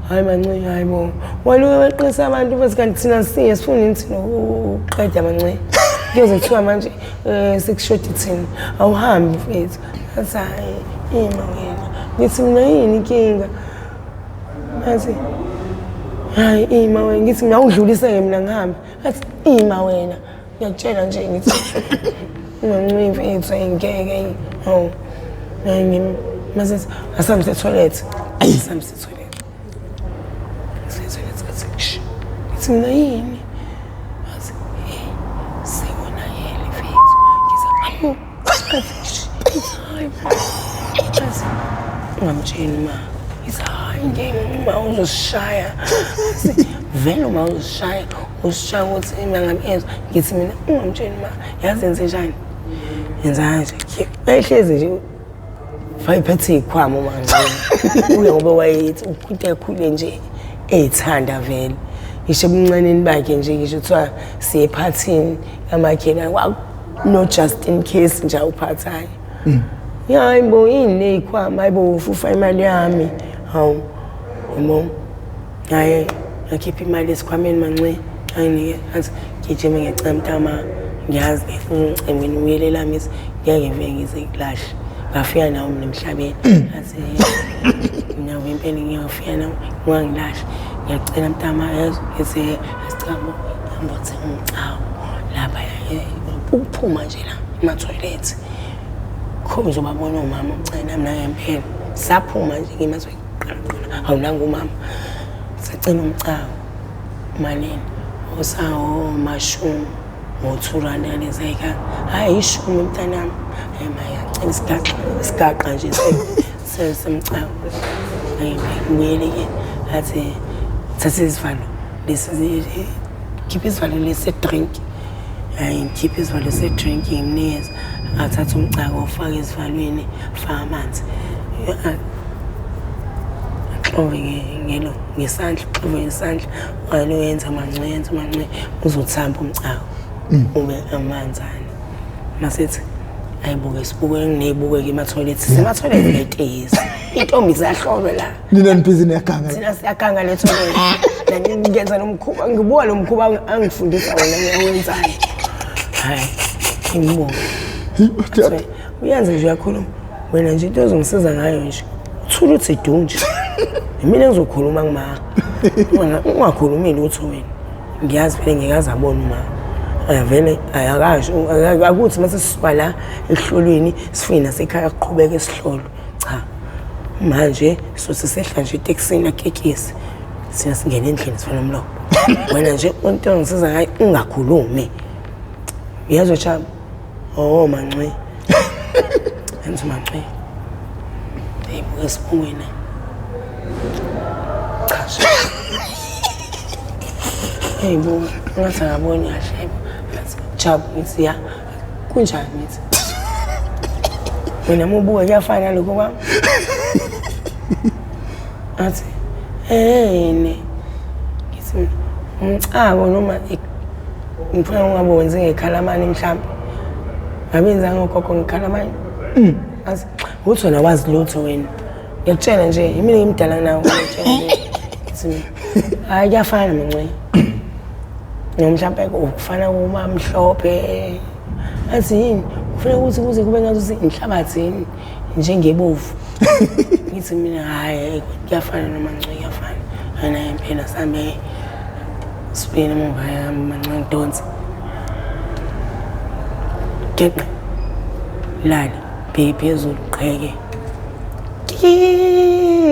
Hayi manci, hayi bo. Waluke weqisa abantu bese kanti thina siye sifuna thina ukuqeda manci. Kuyoze kuthiwa manje sekushodi thina. Awuhambi mfethu. Athi hayi ima wena. Ngithi mina yini inkinga? Athi hayi ima wena. Ngithi mina awudluliseke mina ngihambe. Athi ima wena. Ngiyakutshela nje ngithi unganci mfethu ngeke. Hawu. Ngimi mase asambe etoilet. Asambe etoilet. Etoilet athi sh. Ngithi mina yini? Athi hey sekonakele mfethu. Ngithi awu. Athi sh. Ngithi hayi. Athi ungamtsheli ma. Ngithi hayi ngeke uma uzosishaya. Athi vele uma uzosishaya usishaya ukuthi ima ngabe ezwa. Ngithi mina ungamtsheli ma. Yazi yenze njani? Yenza kanje. Ehlezi nje wayephethe iy'khwama manje uye ngoba wayethi ukhute ekhule nje ey'thanda vele ngisho ebuncaneni bakhe nje ngisho kuthiwa siye ephathini kamakhelwane no just in case nje awuphathayo. Hayi bo yini ley'khwama, hayi bo ufufa imali yami. Hawu yabo. Hayi ngakhipha imali esikhwameni manci anginike athi gijima ngiyacela mntama ngiyazi umcimbi uyelela misi ngeke ngifike ngize kulahle. Ngafika nawo mina emhlabeni. Athi mina impela ngiyafika nawo ungangilahli. Ngiyacela mntama yazi ngithi asicabo hamba uthenga umcawu lapha ukuphuma nje la emathoyilethi. Kho uzobabona omama ucela mina ngempela. Saphuma nje ngimathoyilethi qala awunanga umama. Sacela umcawu malini osawo mashumi ngo-2 rand ngalezayikhala. Hhayi ishumi mntanami. Hayi ma ngiyacela isigaxa isigaxa nje semcawu. Hayi ngibuyele ke athi thatha isivalo lesi khipha isivalo lesi drink. Hayi ngikhipha isivalo se-drink ngimnikeza. Athatha umcako ufake esivalweni faka amanzi. Axove ngelo ngesandla, uxove ngesandla. Ungalo yenza manci yenza manci uzothamba umcako ube amanzana. Masithi ayibuke isibuko nginezibuko ke emathoyilethi. Sisemathoyilethi ngetekisi. Intombi ziyahlolwa la. Nina nibhizi niyaganga. Thina siyaganga le toilet. Ngenza lo mkhuba, ngibuka lo mkhuba angifundisa wona ngiyawenzayo. Hayi, ngibuka. Uyenza nje uyakhuluma. Wena nje into ozongisiza ngayo nje. Uthula uthi du nje. Mina ngizokhuluma kuma. Ungakhulumi lutho wena. Ngiyazi vele ngikaze abone uma. Vele ayakasho akuthi mase sisuka la esihlolweni sifike nasekhaya kuqhubeke isihlolo. Cha. Manje sothi sehla nje etekisini akekisi. Sina singena endlini sifana umlomo. Wena nje into ongisiza ngayo ungakhulumi. Uyezwa chama? Oh manci. Enza manci. Hey buka esibukweni. Cha. Hey bo, ngathi akaboni kahle. Jabu ngithi ya. Kunjani ngithi? Mina mubuka kuyafana lokho kwami. Athi ne. Ngithi umcako noma ngifuna ungabe wenze ngekhalamani mhlawumbe. Ngabenza ngogogo ngekhalamani. Athi uthi wena wazi lutho wena. Ngiyakutshela nje, yimina ngimdala nawe ngiyakutshela nje. Ngithi hayi kuyafana manci. Noma mhlawumbe ukufana kuma mhlophe. Athi yini? Ufuna ukuthi kuze kube ngathi inhlabathi yini njengebovu. Ngithi mina hayi kuyafana noma nce kuyafana. Ana impela sambe sibuyele emuva yami manci ngidonse. Geqe. Lala bheki phezulu qheke.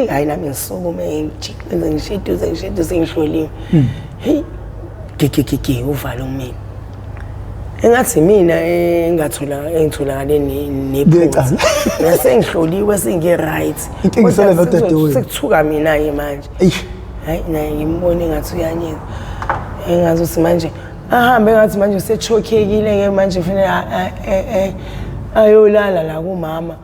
Hayi nami ngisukume ngijike ngisheduze ngisheduze ngihloliwe. Hey gigigigi uvala umini. Engathi mina engathola engitholakale nephutha. Ngasengihloliwe sengi right. Inkinga isele nodadewenu. Sekuthuka mina ke manje. Eish. Hayi naye ngimbone ngathi uyanyeza. Engazi ukuthi manje ahambe ngathi manje usechokekile ke manje kufanele ayolala la kumama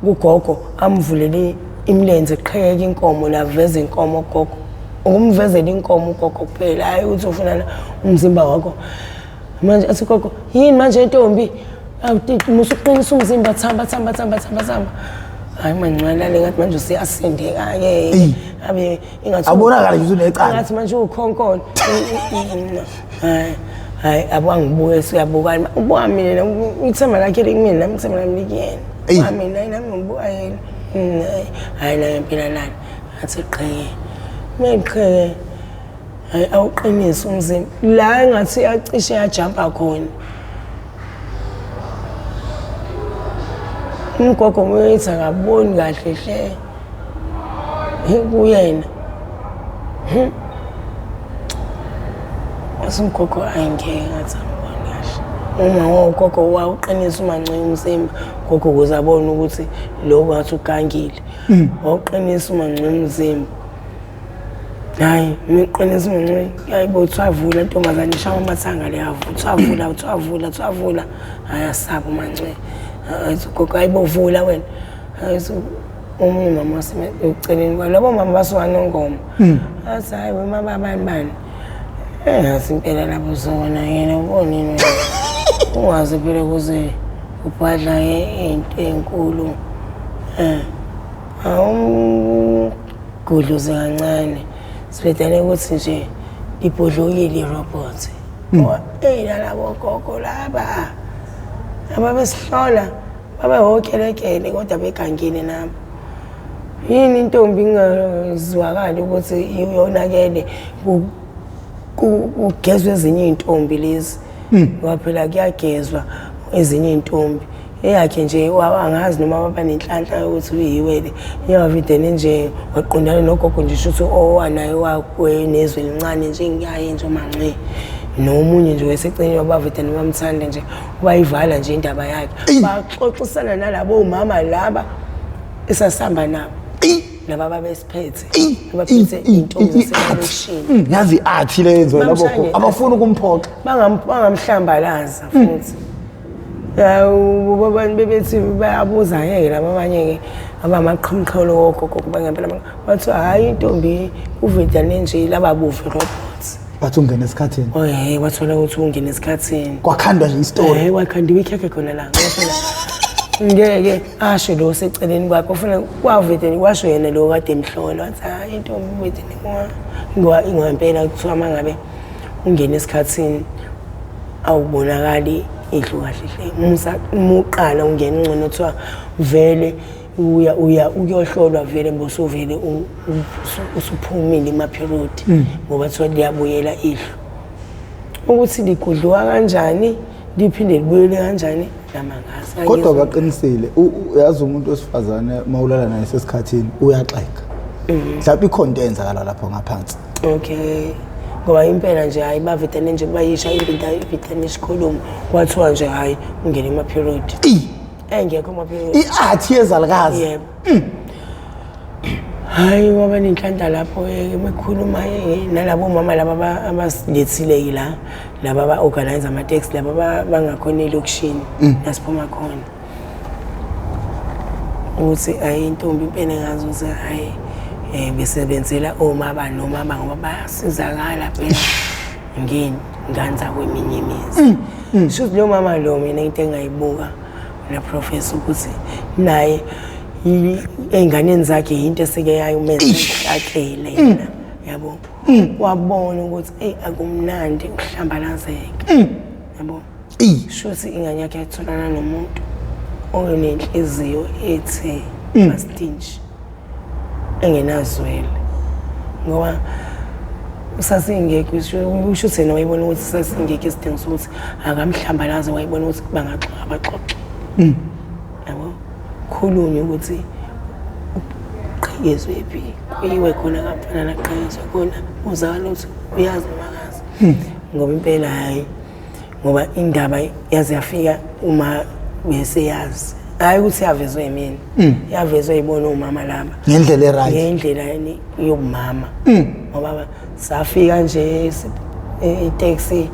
kugogo amvulele imilenze qheke inkomo la veze inkomo gogo. Ukumvezela inkomo ugogo kuphela hayi ukuthi ufuna umzimba wakho. Manje athi gogo yini manje ntombi? Musuqinisa umzimba thamba thamba thamba thamba thamba. Hayi mancane ngathi manje useyasindeka-ke. Abe ingathi Abonakala nje unecala. Ngathi manje ukhonkolo. Hayi hayi abangibuke siyabukana. Ubuka mina ithemba lakhe likumina nami ithemba lami likuyena. Ubuka mina nami ngibuka yena. Hayi la ngempela lana. Athi qheke. Meqheke. Hayi awuqinise umzimba. La engathi acishe yajumpa khona. Umgogo uyethi akaboni kahle hle. Kuyena. Wasumgogo ayingeke ngathi angiboni kahle. Uma wogogo wawuqinisa umancoyi umzimba, gogo ukuze abone ukuthi lo ngathi ugangile. Wawuqinisa umancoyi umzimba. Hayi, ngiqinisa umancoyi. Hayi bo thwavula ntombazane ishaya amathanga le yavu. Thwavula, thwavula, thwavula. Hayi asaba umancoyi. Hayi gogo hayi bo vula wena. Hayi omunye umama waseceleni kwalo labo mama basuka nongoma. Athi hayi wema babani bani. Engathi impela lapho sona yena ubonini wena. Ungaze phela kuze ubhadla into enkulu. Awumgudluze kancane. Sibhedane ukuthi nje ibhodlokile irobot. Eyi labo gogo laba. Ababesihlola babe hokelekele kodwa begangile nabo. Yini intombi ingazwakali ukuthi yonakele kugezwe ezinye iy'ntombi lezi. Ngoba phela kuyagezwa ezinye iy'ntombi. Eyakhe nje angazi noma baba nenhlanhla yokuthi uyiwele. Iyavidene nje waqondana nogogo nje shuthi owanaye wakwenezwe elincane nje ngiyaye nje umanci. Nomunye nje weseceleni wabavidene bamthanda nje wayivala nje indaba yakhe. Baxoxisana nalabo omama laba esasihamba nabo. Laba babesiphethe. Abaphethe iy'ntombi zaselokishini. Yazi i-art le yenziwa labo gogo. Abafuni ukumphoxa. Bangamhlambalaza futhi. Abantu bebethi bayabuza ngeke laba abanye-ke abamaqhamqholo wogogo kuba ngempela bathi hhayi intombi uvedane nje laba buve robots. Bathi ungena esikhathini. Oh wathola ukuthi ungena esikhathini. Kwakhandwa nje isitori. Wakhandiwa ikhekhe khona la. Ngeke asho lo seceleni kwakhe ufuna kwavedane kwasho yena lo kade emhlola wathi hhayi intombi uvedane ngoba ingempela kuthiwa uma ngabe ungena esikhathini awubonakali ihlu kahle hle. Musa umuqala ungena ingcono kuthiwa vele uya uyohlolwa vele mbosuvele usuphumile ema-period ngoba kuthiwa liyabuyela ihlu. Ukuthi ligudluka kanjani liphinde libuyele kanjani namangazi. Kodwa baqinisile, uyazi umuntu wesifazane mawulala naye sesikhathini uyaxega. Mhlawumbe ikhona into eyenzakala lapho ngaphansi. Okay. Ngoba impela nje hayi bavedane nje bayisha impinda ividane isikhulumo kwathiwa nje hayi ungene ema-period. Engekho ema-period. I-art yezalukazi. Yebo. Hayi waba nenhlanhla lapho bekhuluma nalabo mama laba abasilethile la laba aba-organize ama-taxi laba bangakhona elokishini nasiphuma khona. Ukuthi ayi intombi impela engazi ukuthi hayi besebenzela omama nomama ngoba bayasizakala phela ngey'ngane zakweminye imizi. Shuthi lo mama lo mina into engayibuka na professor ukuthi naye ey'nganeni zakhe yinto esike yayomenza ehlakele yena yabo. Wabona ukuthi eyi akumnandi ukuhlambalazeka yabo. Shuthi ingane yakhe yatholana nomuntu onenhliziyo ethi mastinji engenazwele ngoba sasingekho usho ukuthi yena wayebona ukuthi sasingekho isidingo sokuthi akamhlambalaze, wayebona ukuthi bangaxoxa abaxoxe yabo, khulunywe ukuthi uqhekezwe phi, kuyiwe khona kamfana laqhekezwe khona, uzakala ukuthi uyazi noma akazi. Ngoba impela hhayi, ngoba indaba yaze yafika uma beseyazi, hhayi ukuthi yavezwe yimina, yavezwe yibona omama laba ngendlela e-right, ngendlela yobumama. Ngoba safika nje itaxi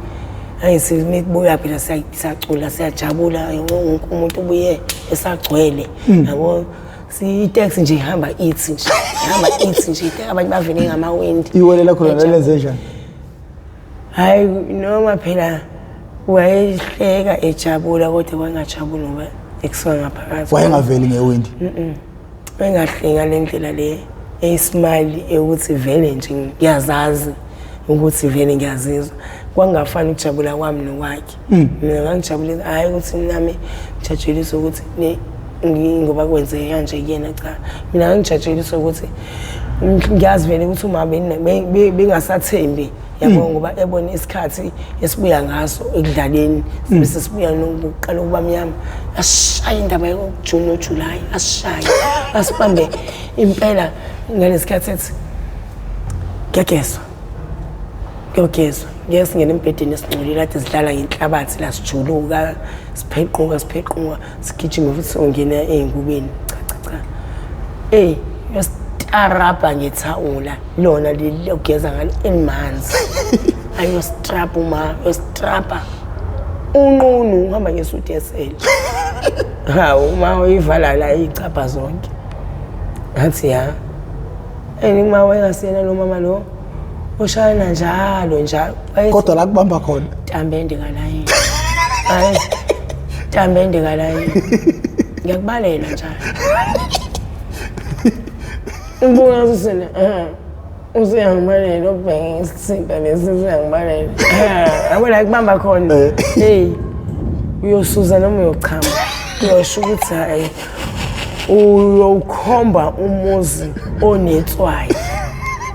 ayisibuya phela siyacula siyajabula, wonke umuntu ubuye esagcwele yabo. Itaxi nje ihamba ithi nje ihamba ithi nje, abantu bavele ngamawindi. Iwele lakho lona lenze njani? Hayi noma phela wayehleka ejabula, kodwa wayengajabuli ngoba ekusuka ngaphakathi. Wayengaveli ngewindi. Bengahleki ngale ndlela le eyisimali yokuthi vele nje ngiyazazi ukuthi vele ngiyazizwa. Kwangafani ukujabula kwami nokwakhe. Mina ngangijabulisa hhayi ukuthi nami ngijatshuliswa ukuthi ngoba kwenzeke kanje kuyena, cha. Mina ngangijatshuliswa ukuthi ngiyazi vele ukuthi uma bengasathembi, yabo, ngoba ebona isikhathi esibuya ngaso ekudlaleni, bese sibuya nokuqala ukuba mnyama. Asishaye indaba yoJune noJuly, asishaye asibambe impela ngalesikhathi ethi kuyagezwa, kuyogezwa, ngeke singene embhedeni esingcolile kade sidlala ngenhlabathi la, sijuluka, siphequka, siphequka, sigijime futhi siyongena ey'ngubeni. Cha cha cha, eyi, uyositarabha ngethawula lona leli lokugeza ngalo elimanzi, ayositrapha uma uyositrapha unqunu, uhamba ngesuti esele. Hawu, uma uyivala la iy'cabha zonke, ngathi ya and uma wayengasiyena lo mama lo oshayana njalo njalo. Kodwa la kubamba khona. Tambende kalayini, hayi, tambende kalayini, ngiyakubalela njalo. Ubuka usene usuyangibalela, ubheke isithinta lesi, usuyangibalela, yabo, la kubamba khona. Hey, uyosuza noma uyochama, uyosho ukuthi hayi, uyowukhomba umuzi onetswayi.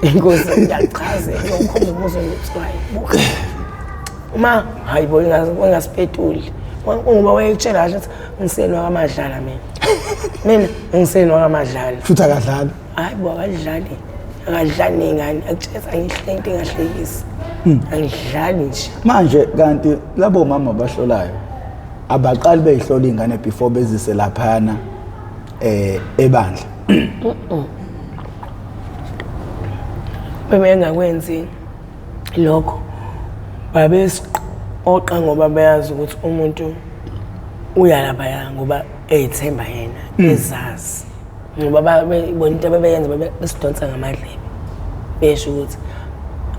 Inkosi, ngiyachazela, uyowukhomba umuzi onetswayi. Buka uma, hayi bo, ingasipetuli ngoba wayekutshela kahle ukuthi ngisenwa kamadlala mina, mina ngisenwa kamadlala. Futhi akadlali. Hayi bo, akadlali, akadlali ney'ngane. Akutshela angihle into engahlekisi, angidlali nje. Manje kanti labo mama abahlolayo abaqali beyihlola iy'ngane before bezise laphayana ebandla? Bebengakwenzi lokho, babesiqoqa ngoba bayazi ukuthi umuntu uya laphaya ngoba eyithemba yena, ezazi, ngoba bona into ababeyenza besidonsa ngamadlebe, besho ukuthi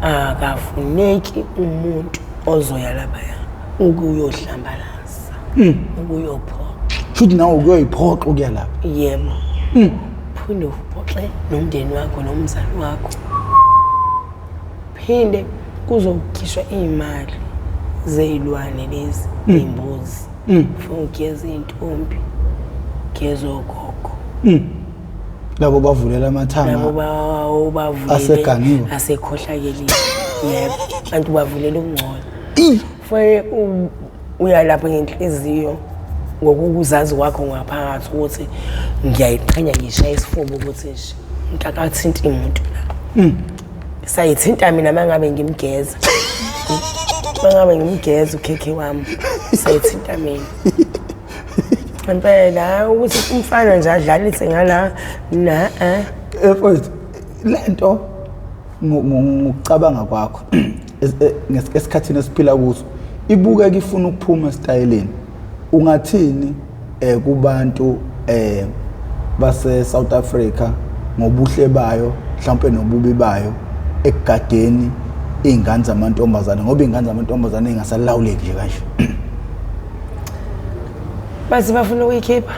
akafuneki umuntu ozoya laphaya ukuyohlambalaza, ukuyophoxa. Futhi nawe ukuyoyiphoxa ukuya lapha. Yebo, phinde uphoxe nomndeni wakho nomzali wakho, phinde kuzokhishwa iy'mali zey'lwane lezi, iy'mbuzi, funa ugeza iy'ntombi, geza ogogo. Labo bavulela amathanga. Labo bavulele Asegangiwe. Asekhohlakelile, yebo, kanti ubavulela ukungcola. Fanele uyalapha ngenhliziyo, ngokukuzazi kwakho ngaphakathi ukuthi ngiyayiqhenya, ngishaya isifuba ukuthi nje ngakathinti muntu la, sayithinta mina uma ngabe ngimgeza, uma ngabe ngimgeza ukhekhe wami, sayithinta mina impela. Hhayi ukuthi umfana nje adlalise ngala na eh. Mfowethu, lento ngokucabanga kwakho, esikhathini esiphila kuso ibukeka ifuna ukuphuma esitayeleni, ungathini kubantu base South Africa ngobuhle bayo mhlawumbe nobubi bayo ekugadeni iy'ngane zamantombazane, ngoba iy'ngane zamantombazane ey'ngasalawuleki nje kanje? Bathi bafuna ukuyikhipha.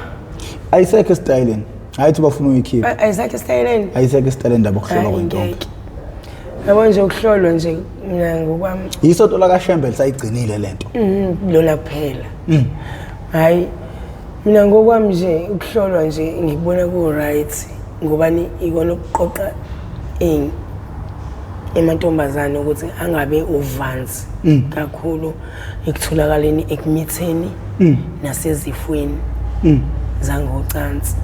Ayisekho esitayeleni, hayi ukuthi bafuna ukuyikhipha. Ayisekho esitayeleni. Ayisekho esitayeleni ndaba yokuhlolwa Hhayi, kwentombi. ngeke. Yabo nje ukuhlolwa nje, mina ngokwami, Isonto lakaShembe lisayigcinile lento. Lona kuphela. Hhayi, mina ngokwami nje ukuhlolwa nje ngikubona ku-right, ngobani ikona ukuqoqa emantombazane ukuthi angabe uvanzi kakhulu ekutholakaleni ekumitheni nasezifweni zangocansi,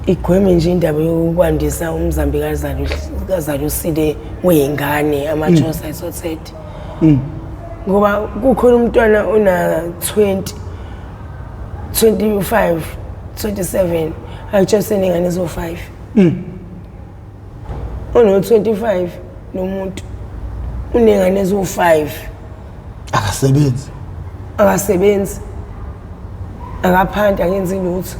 igweme nje indaba yokwandisa umzambi kazalusile wey'ngane, ama-chose assorted, ngoba kukhona umntwana ona-20, 25, 27, akutshela senengane ezo-5, ono-25 nomuntu unengane ezo-5. Akasebenzi. Akasebenzi, akaphanti, akenzi lutho,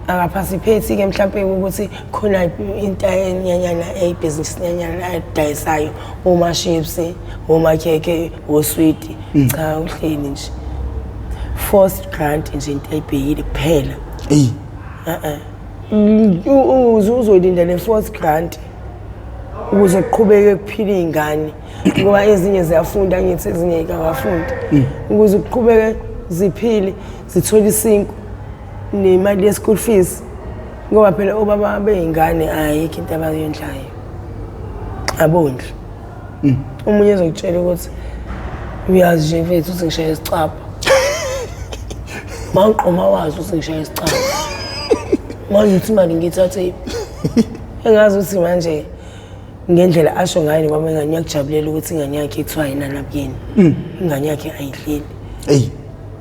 akaphasiphethi-ke mhlampe ukuthi khona into enyanyana eyibhizinisi nyanyana ayidayisayo, oma-chips, omakhekhe, oswidi. Cha, uhleli nje, forced grant nje, into ayibhekile kuphela. Eyi. E-e. Uzolinda le fourth grant ukuze kuqhubeke kuphile iy'ngane, ngoba ezinye ziyafunda, ngithi ezinye ayikawafundi, ukuze kuqhubeke ziphile, zithole isinkwa nemali ye-school fees, ngoba phela obaba bey'ngane ayikho into abayondlayo, abondli. Omunye ezokutshela ukuthi uyazi nje mfethu ukuthi ngishaye isicabha, mawuqoma wazi ukuthi ngishaye isicabha, manje uthi imali ngiyithathe. Engazi ukuthi manje ngendlela asho ngayo nobaba ingane uyakujabulela ukuthi ingane yakhe kuthiwa yinana kuyena, ingane yakhe ayihleli. Eyi.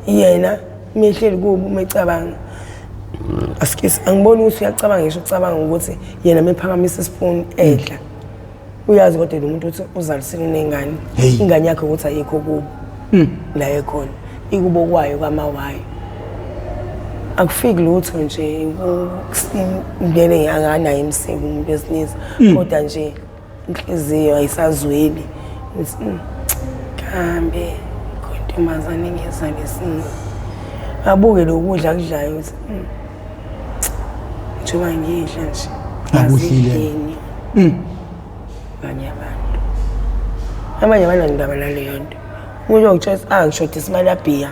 Yena uma ehleli kubo, uma ecabanga, asikisi, angiboni ukuthi uyacabanga ngisho ucabanga ukuthi yena uma ephakamisa isipuni edla uyazi, kodwa lo muntu uthi uzalisile unengane. Hey. Ingane yakhe ukuthi ayikho kubo la ekhona, ikubo kwayo kamawayo, akufiki lutho nje. Ngene anganayo imseko umuntu wesilisa, kodwa nje inhliziyo ayisazweli. Ngithi, kambe khontombazane engizalisile, abuke lokudla akudlayo ukuthi njengoba ngidla nje Akudlile. azidleni abanye abantu, abanye abanandaba naleyo nto. Umuntu uyokutshela ukuthi ah, ngishodisa imali yabhiya.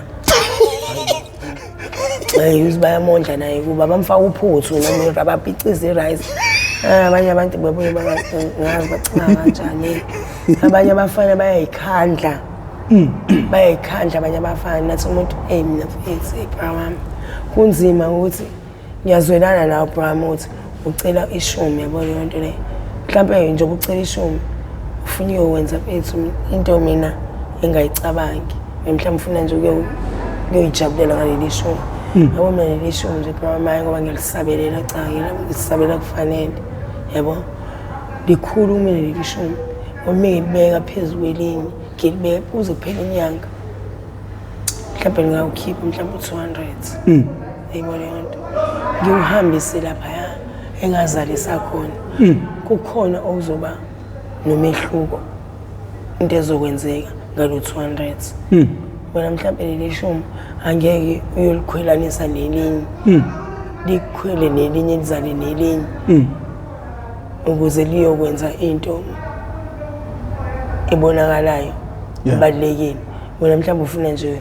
Hayi, uthi bayamondla naye kuba bamfaka uphuthu noma abapiciza i-rice. Ah, abanye abantu babuye bangazi bacabanga kanjani. Abanye abafana bayayikhandla, bayayikhandla abanye abafana. Nathi umuntu, eyi mina mfethu, bra wami, kunzima ukuthi ngiyazwelana nawe bra wami, ukuthi ucela ishumi, yabo leyo nto leyo. Mhlawumpe njengoba ucela ishumi ufuna uyokwenza mfethu into mina engayicabangi, mhlawumbe ufuna nje ukuyoyijabulela ngaleli shumi, yabo. Mina leli shumi nje bra wami, hhayi ngoba ngiyalisabelela, cha, ngilisabela kufanele, yabo. Likhulu kumina leli shumi, uma ngilibeka phezu kwelinye, ngilibeka kuze kuphele inyanga, mhlawumbe ngingawukhipha mhlawumbe u-200, yayibona leyo nto, ngiwuhambise laphaya engazalisa khona, kukhona okuzoba nomehluko, into ezokwenzeka ngalo 200. Wena mhlawumbe leli shumi angeke uyolikhwelanisa nelinye, likhwele nelinye, lizale nelinye, ukuze liyokwenza into ebonakalayo ebalulekile. Wena mhlawumbe ufuna nje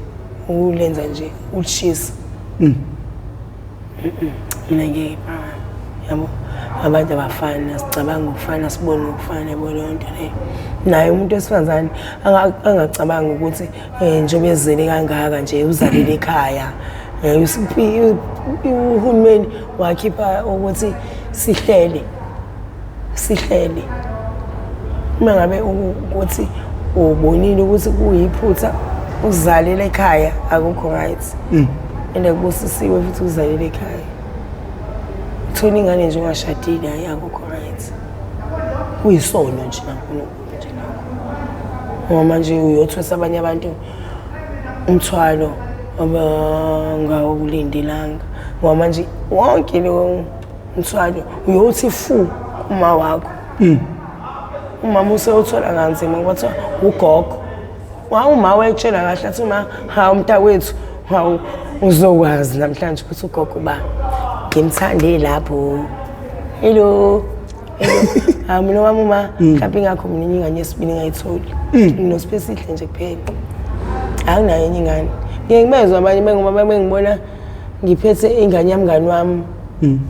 ukulenza nje ulishisa. Mina ngeke bra, yabo. Abantu abafani, asicabanga ngokufana, sibone ngokufana, yabo leyo nto leyo. Naye umuntu wesifazane angacabangi ukuthi njengoba ezele kangaka nje, uzalele ekhaya. Uhulumeni wakhipha ukuthi sihlele, sihlele. Uma ngabe ukuthi ubonile ukuthi kuyiphutha uzalela ekhaya, akukho right, and kubusisiwe futhi uzalela ekhaya. Uthola ingane nje ungashadile, hayi, akukho right, kuyisono nje naNkulunkulu nje lokho, ngoba manje uyothwesa abanye abantu umthwalo abangawulindelanga, ngoba manje wonke lo mthwalo uyothi fu kuma wakho. Umama usewuthola kanzima ngoba kuthiwa ugogo. Uma wayekutshela kahle athi uma, hawu mntakwethu, hawu, uzokwazi namhlanje ukuthi ugogo uba ngimthande lapho. Hello, hello. Hawu, mina wami uma mhlawumbe ingakho mina enye ingane yesibili ngayitholi. Nginosipesihle nje kuphela, anginayo enye ingane. Ngike ngibezwe abanye bengoba bengibona ngiphethe ingane yamngani wami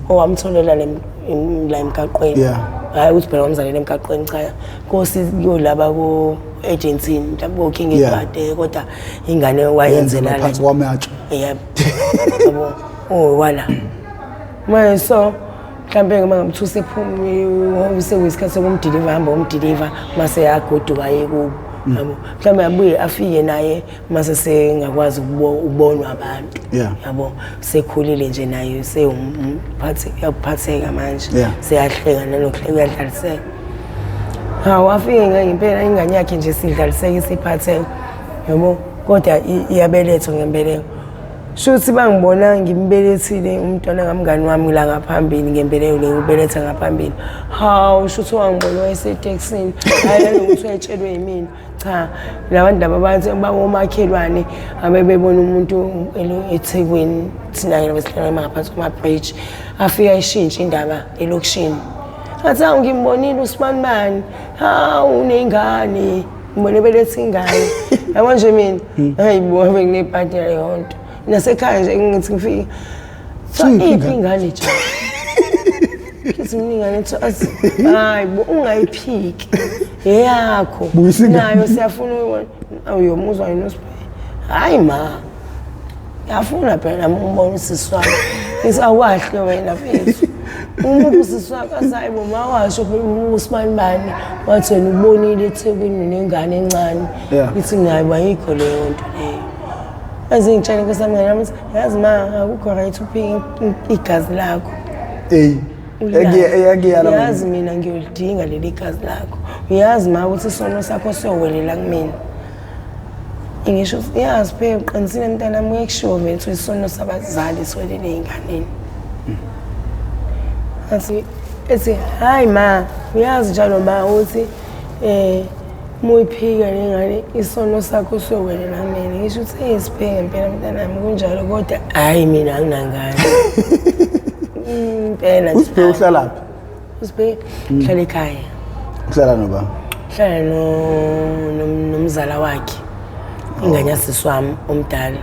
owamtholela la emgaqweni. Hhayi ukuthi phela wamzalela emgaqweni, cha, nkosi, kuyolaba ko-agency mhlawumbe ko-King Edward, kodwa ingane wayenzela Yenzela la. Phansi kwamatshe. Yebo, yabo, oh wala manje, so mhlawumbe uma ngabe usephuma sekuyisikhathi sokumdiliva, hamba umdiliva, mase yagoduka aye kubo, yabo. Mhlawumbe abuye afike naye mase sengakwazi ukubonwa abantu, yabo, sekhulile nje naye, sewumphathi, uyaphatheka manje, seyahleka nanokuhleka, uyadlaliseka. Hawu, afike ngempela ingane yakhe nje sidlaliseka, isiphatheka, yabo, kodwa iyabelethwa ngembeleko. Shuthi bangibona ngimbelethile umntwana kamngani wami la ngaphambili ngembeleko le, ubeletha ngaphambili. Hawu, shuthi wangibona wayesetekisini, hayi nanokuthi wayetshelwe yimina. Cha, labantu laba bathi bangomakhelwane abebebona umuntu eThekwini, thina-ke besihlala ngaphansi kwama-bridge, afika ishintshe indaba elokishini. Athi hawu ngimbonile usibanibani, hawu unengane, ngibone beletha ingane. Yabo nje mina, hayi bo benginebhadi yaleyo nto. Nasekhaya nje ngithi ngifike, kuthiwa iphi ingane nje? Ngithi mina ingane kuthiwa athi hayi bo ungayiphiki. Eyakho. Buyisa ingane. Nayo siyafuna ukuyibona. Uyomuzwa yini uSiphe? Hayi ma. Yafuna phela nami umbona usisi wami. Ngithi awahle wena mfethu. Umuphi usisi wakho athi hayi bo ma washo phela usibani bani wathi wena ubonile eThekwini nengane encane. Ngithi mina hayi bo ayikho leyo nto leyo. Aze ngitshele inkosi yami ngane ukuthi yazi ma akukho right uphike igazi lakho. Ey. Eyakuyala. Yazi mina ngiyolidinga leli gazi lakho. Uyazi ma ukuthi isono sakho siyowelela kumina. Ngisho yazi phela uqinisile mntanami kuyekushiwo vele ukuthi isono sabazali siwelele ey'nganeni. Athi ethi hayi ma uyazi njalo ma ukuthi uma uyiphika le ngane isono sakho siyowelela kumina. Ngisho ukuthi hey siphe ngempela mntanami kunjalo kodwa hhayi mina anginangane. Impela nje. USiphe uhlalaphi? USiphe uhlala ekhaya. Uhlala noba? Uhlala nomzala wakhe. Ingane yasisi wami omdala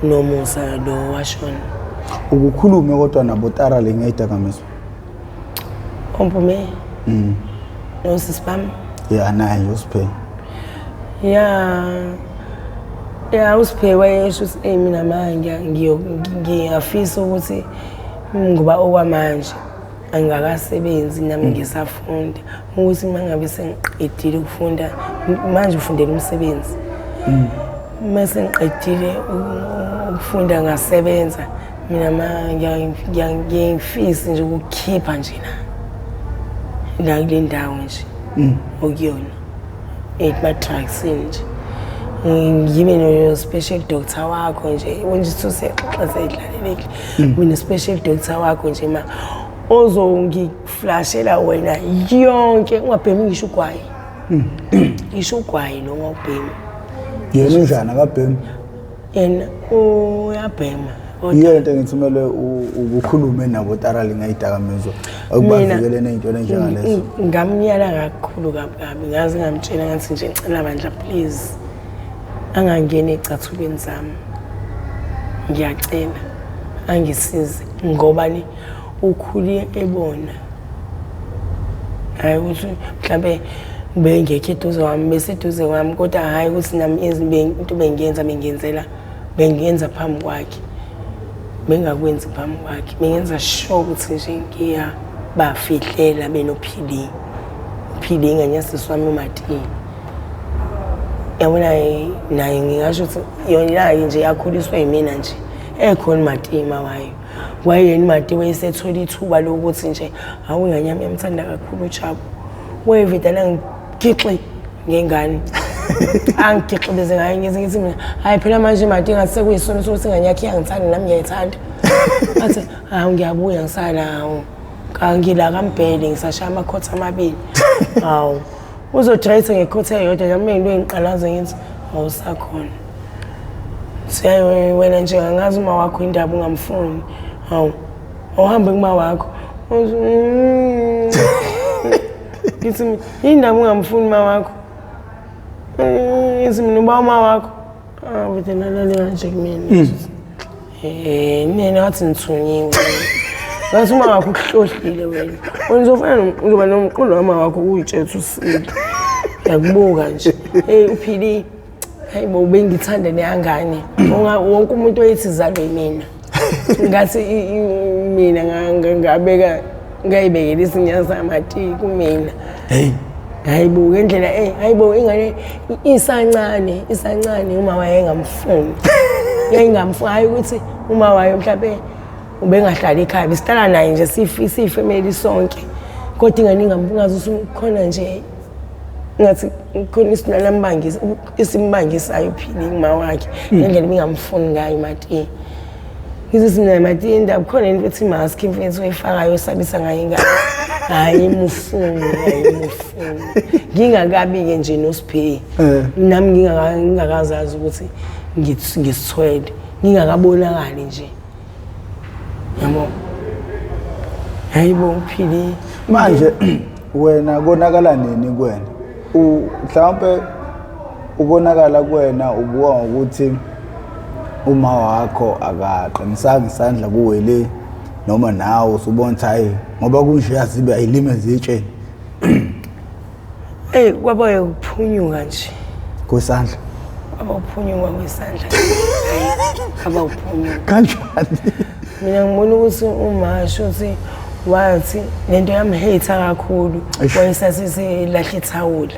uNomusa lo washona. Ukukhulume kodwa nabo Tara le ngeyidakamizwa. Ompume. Nosisi bami. Yeah, naye uSiphe. Ya. Ya uSiphe wayesho ukuthi hey mina manje ngiyafisa ukuthi ngoba okwamanje angakasebenzi nami ngisafunda ukuthi uma ngabe sengiqedile ukufunda manje ufundela umsebenzi. Uma sengiqedile ukufunda ngasebenza mina ma ngiyangifisa nje ukukhipha nje la kule ndawo nje okuyona ema-drugsini nje. Ngibe no-special doctor wakho nje nje sexoxa seyidlalelekile. Ube ne-special doctor wakho nje ma ozongiflashela wena yonke ungabhemi ngisho ugwayi. Ngisho ugwayi lo ungawubhemi. Yena unjani akabhemi? Yena uyabhema. Yiyo lento engithi kumele ukukhulume nabo Tara le ngeyidakamizwa ukubavikele ney'ntweni enjengalezo. Ngamyala kakhulu kabi kabi ngaze ngamtshela ngathi nje ngicela bandla please angangeni ecathulweni zami. Ngiyacela angisize ngoba ni ukhule ebona. Hayi ukuthi mhlambe bengekho eduze kwami beseduze kwami kodwa hhayi ukuthi nami into bengiyenza bengiyenzela bengiyenza phambi kwakhe. Bengakwenzi phambi kwakhe. Bengenza sure ukuthi nje ngiyabafihlela benophili. Uphili ingane yasisi wami uMatini. Yabona naye ngingasho ukuthi yona nje yakhuliswa yimina nje. Ekhona uMatima wayo. Wayeyena uMati wayesethola ithuba lokuthi nje hawu ingane yami yamthanda kakhulu uJabu. Wayevele angigixi ngengane. Angigixibeze ngayo ngize ngithi mina hayi phela manje Mati ngathi sekuyisono sokuthi ingane yakhe iyangithanda nami ngiyayithanda. Athi hawu ngiyabuya ngisala hawu. Kangila kaMbhele ngisashaya amakhotha amabili. Hawu. Uzodrayisa ngekhotha eyodwa nami into engiqalaze ngithi awusakhona. Siyaye wena nje angazi uma wakho indaba ungamfuni. Hawu. Awuhambe kuma wakho. Ngithi indaba ungamfuni uma wakho. Ngithi mina uba uma wakho. Ah wena nalale kanje kumina. Nina ngathi nithunyiwe. Ngathi uma wakho ukuhlohlile wena. Wena uzofana uzoba nomqondo wama wakho uyitshela usile. Ngiyakubuka nje. Hey uphili. Hayi bo bengithanda neyangane. Wonke umuntu oyethi zalwe mina. Ngathi mina ngabeka ngayibekela izinyanga zamati kumina. Hey. Hayi bo ngendlela hayi bo ingane isancane isancane uma wayengamfuni. Yayingamfuni hayi ukuthi uma wayo mhlawumbe ubengahlali ekhaya besihlala naye nje siyifamily sonke. Kodwa ingane ingamfungazi ukuthi khona nje ngathi khona isinalambangisa isimbangisayo uphili kuma wakhe ngendlela ibingamfuni ngayo Mati. Ngithi sinayo Mati indaba khona into ethi mask mfethu oyifakayo osabisa ngayo ingane. Ayimufuni, ayimufuni. Ngingakabi-ke nje noSiphe. Nami ngingakazazi ukuthi ngisithwele. Ngingakabonakali nje. Yabo. Hayibo uphili. Manje wena konakala nini kuwena? Mhlawumbe ukonakala kuwena ubuka ngokuthi uma wakho akaqinisanga isandla kuwe le, noma nawe usubona ukuthi hayi ngoba kunje azibe ayilime zitsheni. Ey, kwaba ukuphunyuka nje kwesandla. Kwaba ukuphunyuka kwesandla. Kwaba ukuphunyuka. Kanjani? Mina ngibona ukuthi uma shuthi wathi lento yamhate kakhulu, wayesasise lahla ithawula.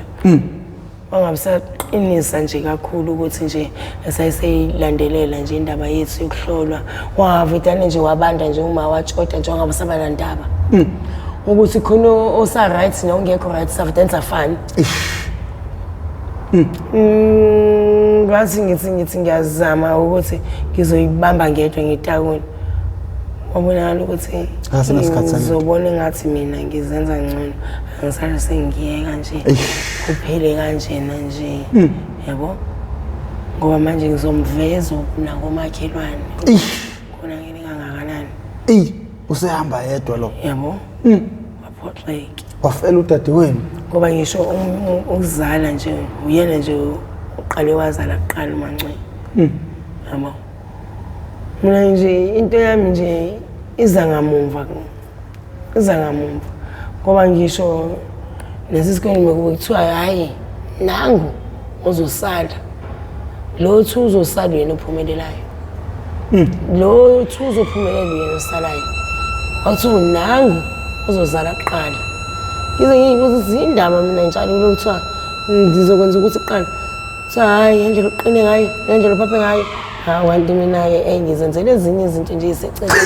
Wangabisaqinisa nje kakhulu ukuthi nje esayiseyilandelela nje indaba yethu yokuhlolwa. Wavedane nje wabanda nje uma watshoda nje wangabe saba nandaba. Ukuthi khona osa right nongekho right savedane safana. Ngathi ngithi ngiyazama ukuthi ngizoyibamba ngedwa ngitakuni. Wabonakala ukuthi ngizobona ngathi mina ngizenza ngcono. Angisale sengiyeka nje. Kuphele kanjena nje. Yabo? Ngoba manje ngizomveza nakomakhelwane. Khona ngene kangakanani. Ey, usehamba yedwa lo. Yabo? Waphoxeka. Wafela udadewenu. Ngoba ngisho ukuzala nje uyena nje uqale wazala kuqala uMancwebe. Yabo? Mina nje into yami nje iza ngamumva. Iza ngamumva. Ngoba ngisho nesisikweni bekuthiwa hayi nangu uzosala. Lo thi uzosala yena ophumelelayo. Lo thi uzophumelela yena osalayo. Wathi nangu uzozala kuqala. Ngize ngiyibuza ukuthi indaba mina njalo lokuthiwa ngizokwenza ukuthi kuqala. Kuthiwa hayi indlela oqine ngayo, indlela ophaphe ngayo. Hawu kanti mina-ke ngizenzela ezinye izinto nje eziseceleni.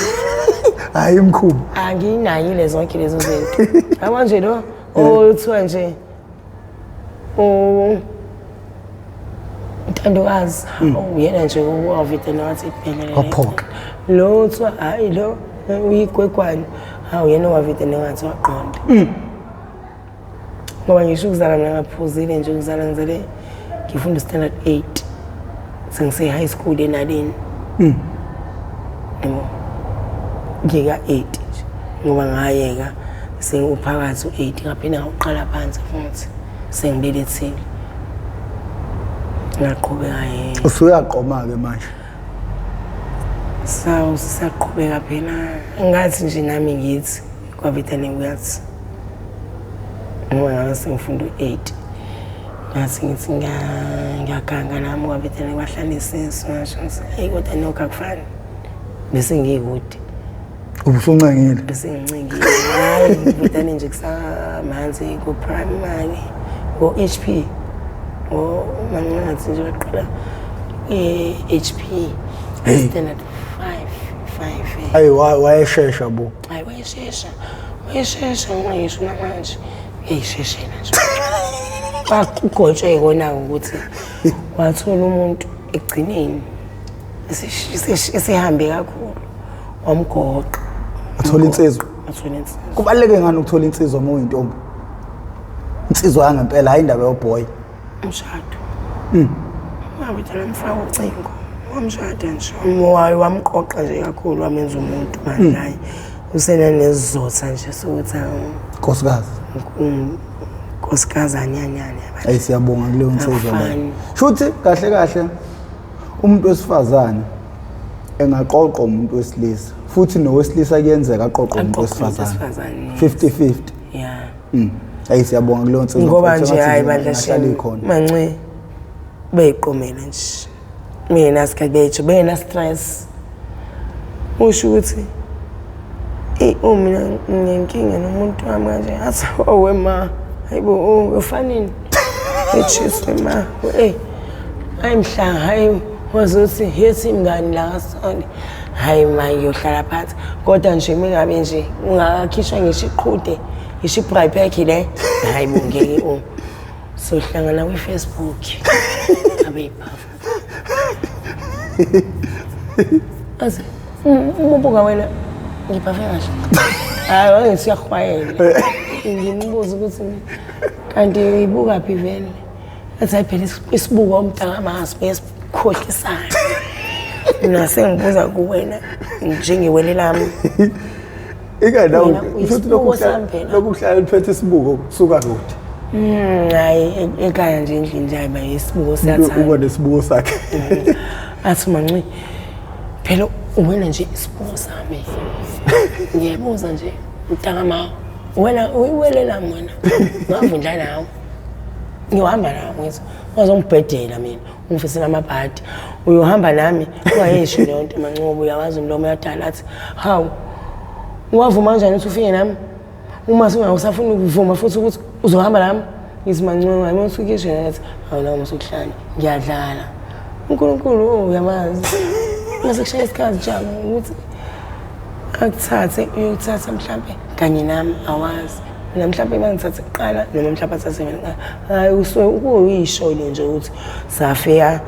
Hayi imkhuba. Anginakile zonke lezo zinto. Yabo nje lo othiwa nje uNtandokazi uyena nje owavide nathi ibhelele. Waphoqa. Lo othiwa hayi lo uyigwegwane, hawu yena owavide ngathi waqonda. Ngoba ngisho ukuzala mina ngaphuzile nje ukuzala ngizale ngifunda standard 8. Sengise high school enalini. Yabo. Ngika 8 nje. Ngoba ngayeka sengiphakathi u8 ngaphinda ngaqala phansi futhi sengibelethile. Ngaqhubeka yena. Usuyaqoma ke manje. Sawu sisaqhubeka phela. Ngathi nje nami ngithi kwavitane kuyathi. Ngoba ngabe sengifunda u8. Ngathi ngithi ngiyaganga nami kwavitane kwahlala isisu ngasho ngithi hey kodwa nokho akufani. Bese ngikude. Ubusuncengile. Bese ngincengile. Hayi ngivitane nje kusamanzi ku primary ngo HP. Ngo mangathi nje waqala e-HP standard 5 5. Ayi wayeshesha bo. Hayi wayeshesha. Wayeshesha ngisho namanje. Uyayisheshela nje. Bakugotshwe kona ukuthi wathola umuntu ekugcineni esihambe kakhulu wamgoqa. Wathola insizwa. Wathola insizwa. Kubaluleke ngani ukuthola insizwa uma uyintombi? Insizwa yangempela hayi indaba yoboy. Umshado. Wabethela mfaka ucingo. Wamshada nje. Wamqoqa nje kakhulu wamenza umuntu manje hayi. Usenanezizotha nje sokuthi nkosikazi. Nkosikazi anyanyane. Ayi siyabonga kuleyo nsizwa leyo. Shuthi kahle kahle umuntu wesifazane engaqoqwa umuntu wesilisa futhi nowesilisa kuyenzeka aqoqwe umuntu wesifazane. 50-50. Yeah. Ayi siyabonga kuleyo nsizwa. Ngoba nje hayi bandla shame. Manci beyiqomela nje. Mina sikhathi bethu bena stress. Usho ukuthi mina nginenkinga nomuntu wami kanje athi owe ma hayibo ufanini echiswe ma eh hayi mhla hayi wazothi yethi mngani la kasonde hayi ma ngiyohlala phansi kodwa nje mingabe nje ungakhishwa ngisho iqhude ngisho ibribe yakhe le hayi bo ngeke sohlangana kwi Facebook abe iphafa aze umubuka wena Ngibhave kahle. Hayi, wangithi uyahwayela. Ngimbuza ukuthi kanti uyibuka phi vele? Athi hayi phela isibuko umntakamazi uyesikhohlisana. Mina sengibuza kuwena njengewele lami. Ike nawe Mina usho ukuthi lokhu uyisibuko sami phela. Lokhu kuhlala liphethe isibuko kusuka kude. Hayi ekhaya nje endlini nje hayi ba isibuko Umuntu siyathanda. uba nesibuko sakhe. Athi manci phela uwena nje isibuko sami. Ngiyabuza nje mntakama wena uyiwele lami wena. Ngavundla nawe. Ngiyohamba nawe ngithi wazongibhedela mina ungifisela amabhadi uyohamba nami ungayisho leyo nto mancobo uyawazi umlomo uyadala athi hawu wavuma kanjani ukuthi ufike nami uma singawusafuni ukuvuma futhi ukuthi uzohamba nami ngithi mancobo hayi uma usuke athi hawu nawe musukuhlanya ngiyadlala uNkulunkulu oh uyamazi mase kushaya isikhathi jabo ukuthi akuthathe uyothatha mhlampe kanye nami awazi mina mhlampe bangithathe kuqala noma mhlampe athathe mina kuqala hayi usuke kuyisholo nje ukuthi safika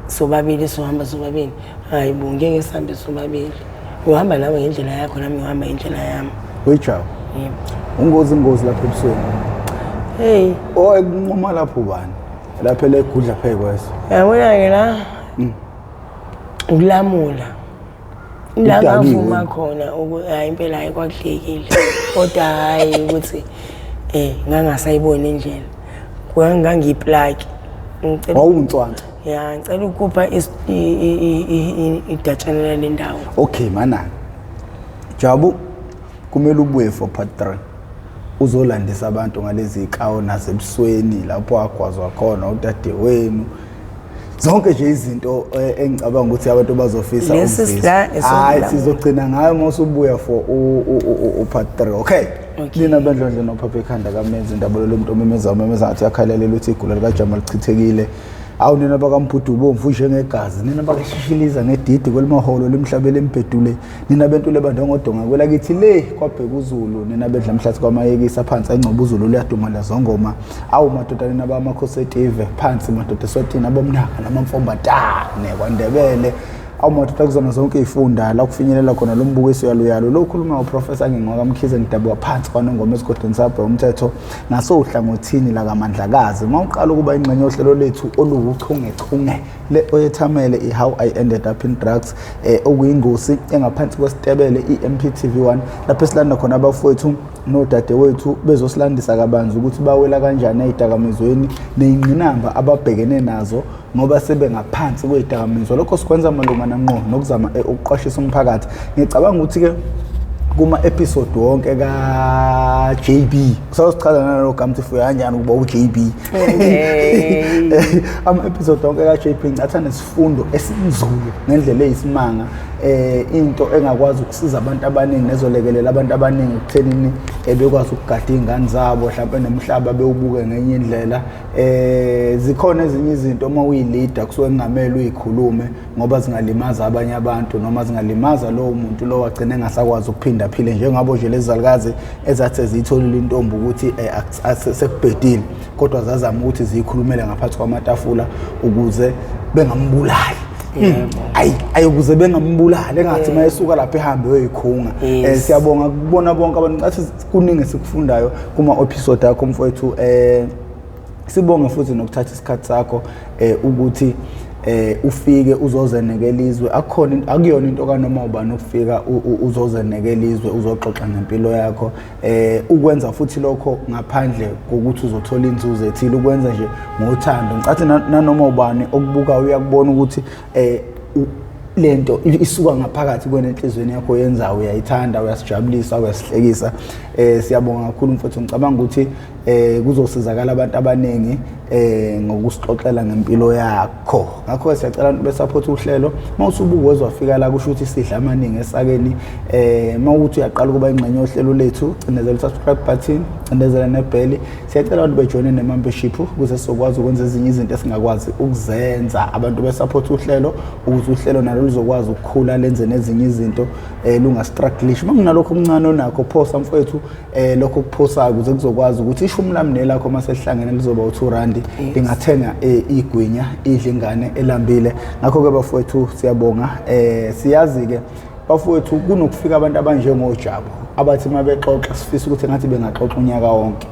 sobabili sohamba sobabili hayi bo ngeke sihambe sobabili uhamba nawe ngendlela yakho nami ngihamba ngendlela yami. Wejabu. Yebo. Ungozi ingozi lapha ebusweni. Hey. Oh ekunquma lapho ubani? Lapha legudla phekweso. Yabona ke la. Ukulamula. La Udakiwe. ngavuma khona hayi impela hayi kwakudlekile. Kodwa hayi ukuthi ngangasayiboni indlela. Kwangangiyiplaki. Ngicela Wawuntswantswa. Ya, ngicela ukupha idatshana le ndawo. Okay manana. Jabu kumele ubuye for part 3. Uzolandisa abantu ngalezi ikawo nasebusweni lapho agwazwa khona udadewenu. Zonke nje izinto engicabanga ukuthi abantu bazofisa Lesi ukuzizwa. sila Hayi esokula. sizogcina ngayo uma usubuya for u part 3. Okay. Okay. Nina bendlondlo nophapha ekhanda kaMenzi indaba lo muntu omemeza umemeza ngathi uyakhalelela uthi igula likaJama lichithekile. Awu nina bakaMbhudu ubomvu njengegazi, nina bakashishiliza ngedidi kwelimaholo lemhlabele embhedule, nina bentule bandongodonga kwelakithi le kwabheka uZulu, nina bedla mhlathi kwamayekisa phansi engcobo uZulu luyaduma lezongoma. Awu madoda nina bamakhosi etive phansi madoda eSwatini abomnaka namamfombatane kwaNdebele. Awu madoda kuzona zonke izifunda la kufinyelela khona lo mbukiso yaluyalo lo khuluma uProfessor Ngingoka Mkhize ngidabuka phansi kwaNongoma esigodini sabhe umthetho ngasohlangothini lakaMandlakazi. Uma uqala ukuba ingxenye yohlelo lethu oluwuchungechunge le oyethamele i-How I Ended Up in Drugs okuyingosi engaphansi kwesitebele i-MPTV1 lapho esilanda khona abafowethu nodadewethu bezosilandisa kabanzi ukuthi bawela kanjani ey'dakamizweni ney'ngqinamba ababhekene nazo ngoba sebengaphansi kwey'dakamizwa. Lokho sikwenza malungana ngqo nokuzama ukuqwashisa umphakathi. Ngicabanga ukuthi-ke kuma-episode wonke ka-JB kusazosichaza nalelo gama ukuthi ufuya kanjani ukuba u-JB. Ama-episode wonke ka-JB ngicatha nesifundo esinzulu ngendlela eyisimanga, into engakwazi ukusiza abantu abaningi nezolekelela abantu abaningi ekuthenini bekwazi ukugada iy'ngane zabo mhlawumpe nomhlaba bewubuke ngenye indlela. Zikhona ezinye izinto uma uyi-leader kusuke kungamele uyikhulume ngoba zingalimaza abanye abantu noma zingalimaza lowo muntu lo wagcina engasakwazi ukuphinda aphile, njengabo nje lezi zalukazi ezathi ziyitholile intombi ukuthi sekubhedile kodwa zazama ukuthi ziyikhulumele ngaphansi kwamatafula ukuze bengambulali. Ayi ayi ukuze bengambulali engathi mayesuka lapha ehambe uyoyikhunga. Siyabonga kubona bonke abantu, ngathi kuningi esikufundayo kuma episode akho mfowethu. Sibonge futhi nokuthatha isikhathi sakho ukuthi ufike uzozenekela izwe. Akukhona akuyona into kanoma ubani ukufika uzozenekela izwe uzoxoxa ngempilo yakho. Ukwenza futhi lokho ngaphandle kokuthi uzothola inzuzo ethile, ukwenza nje ngothando. Ngicathi nanoma ubani okubuka uyakubona ukuthi lento isuka ngaphakathi kwena enhlizweni yakho yenzayo, uyayithanda, uyasijabulisa, uyasihlekisa. Siyabonga kakhulu mfowethu. Ngicabanga ukuthi kuzosizakala abantu abaningi ngokusixoxela ngempilo yakho. Ngakho siyacela abantu besupport uhlelo. Uma usubuka wezwafika la kusho ukuthi sidla amaningi esakeni. Uma ukuthi uyaqala ukuba ingxenye yohlelo lethu, cindezela u-subscribe button, cindezela nebheli. Siyacela abantu bejoyine ne-membership ukuze sizokwazi ukwenza ezinye izinto esingakwazi ukuzenza. Abantu besupport uhlelo ukuze uhlelo nalo luzokwazi ukukhula lenze nezinye izinto lungastruggleish. Uma kunalokho okuncane onakho phosa mfowethu, lokho kuphosayo ukuze kuzokwazi ukuthi ishumi lami nelakho uma selihlangene lizoba u2 rand, lingathenga igwinya idle ingane elambile. Ngakho ke bafowethu siyabonga. Siyazi ke Bafowethu, kunokufika abantu abanjengoJabu abathi uma bexoxa sifisa ukuthi ngathi bengaxoxa unyaka wonke.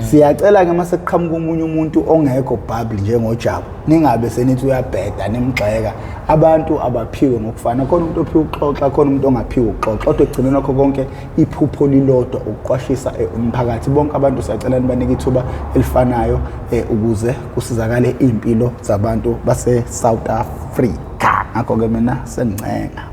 Siyacela-ke uma sekuqhamuka omunye umuntu ongekho bubbly njengoJabu, ningabe senithi uyabheda nimgxeka. Abantu abaphiwe ngokufana, khona umuntu ophiwe ukuxoxa, khona umuntu ongaphiwe ukuxoxa, kodwa ekugcineni kwakho konke iphupho lilodwa, ukuqwashisa umphakathi. Bonke abantu siyacela nibanike ithuba elifanayo ukuze kusizakale iy'mpilo zabantu base-South Africa. Ngakho-ke mina sengincenga.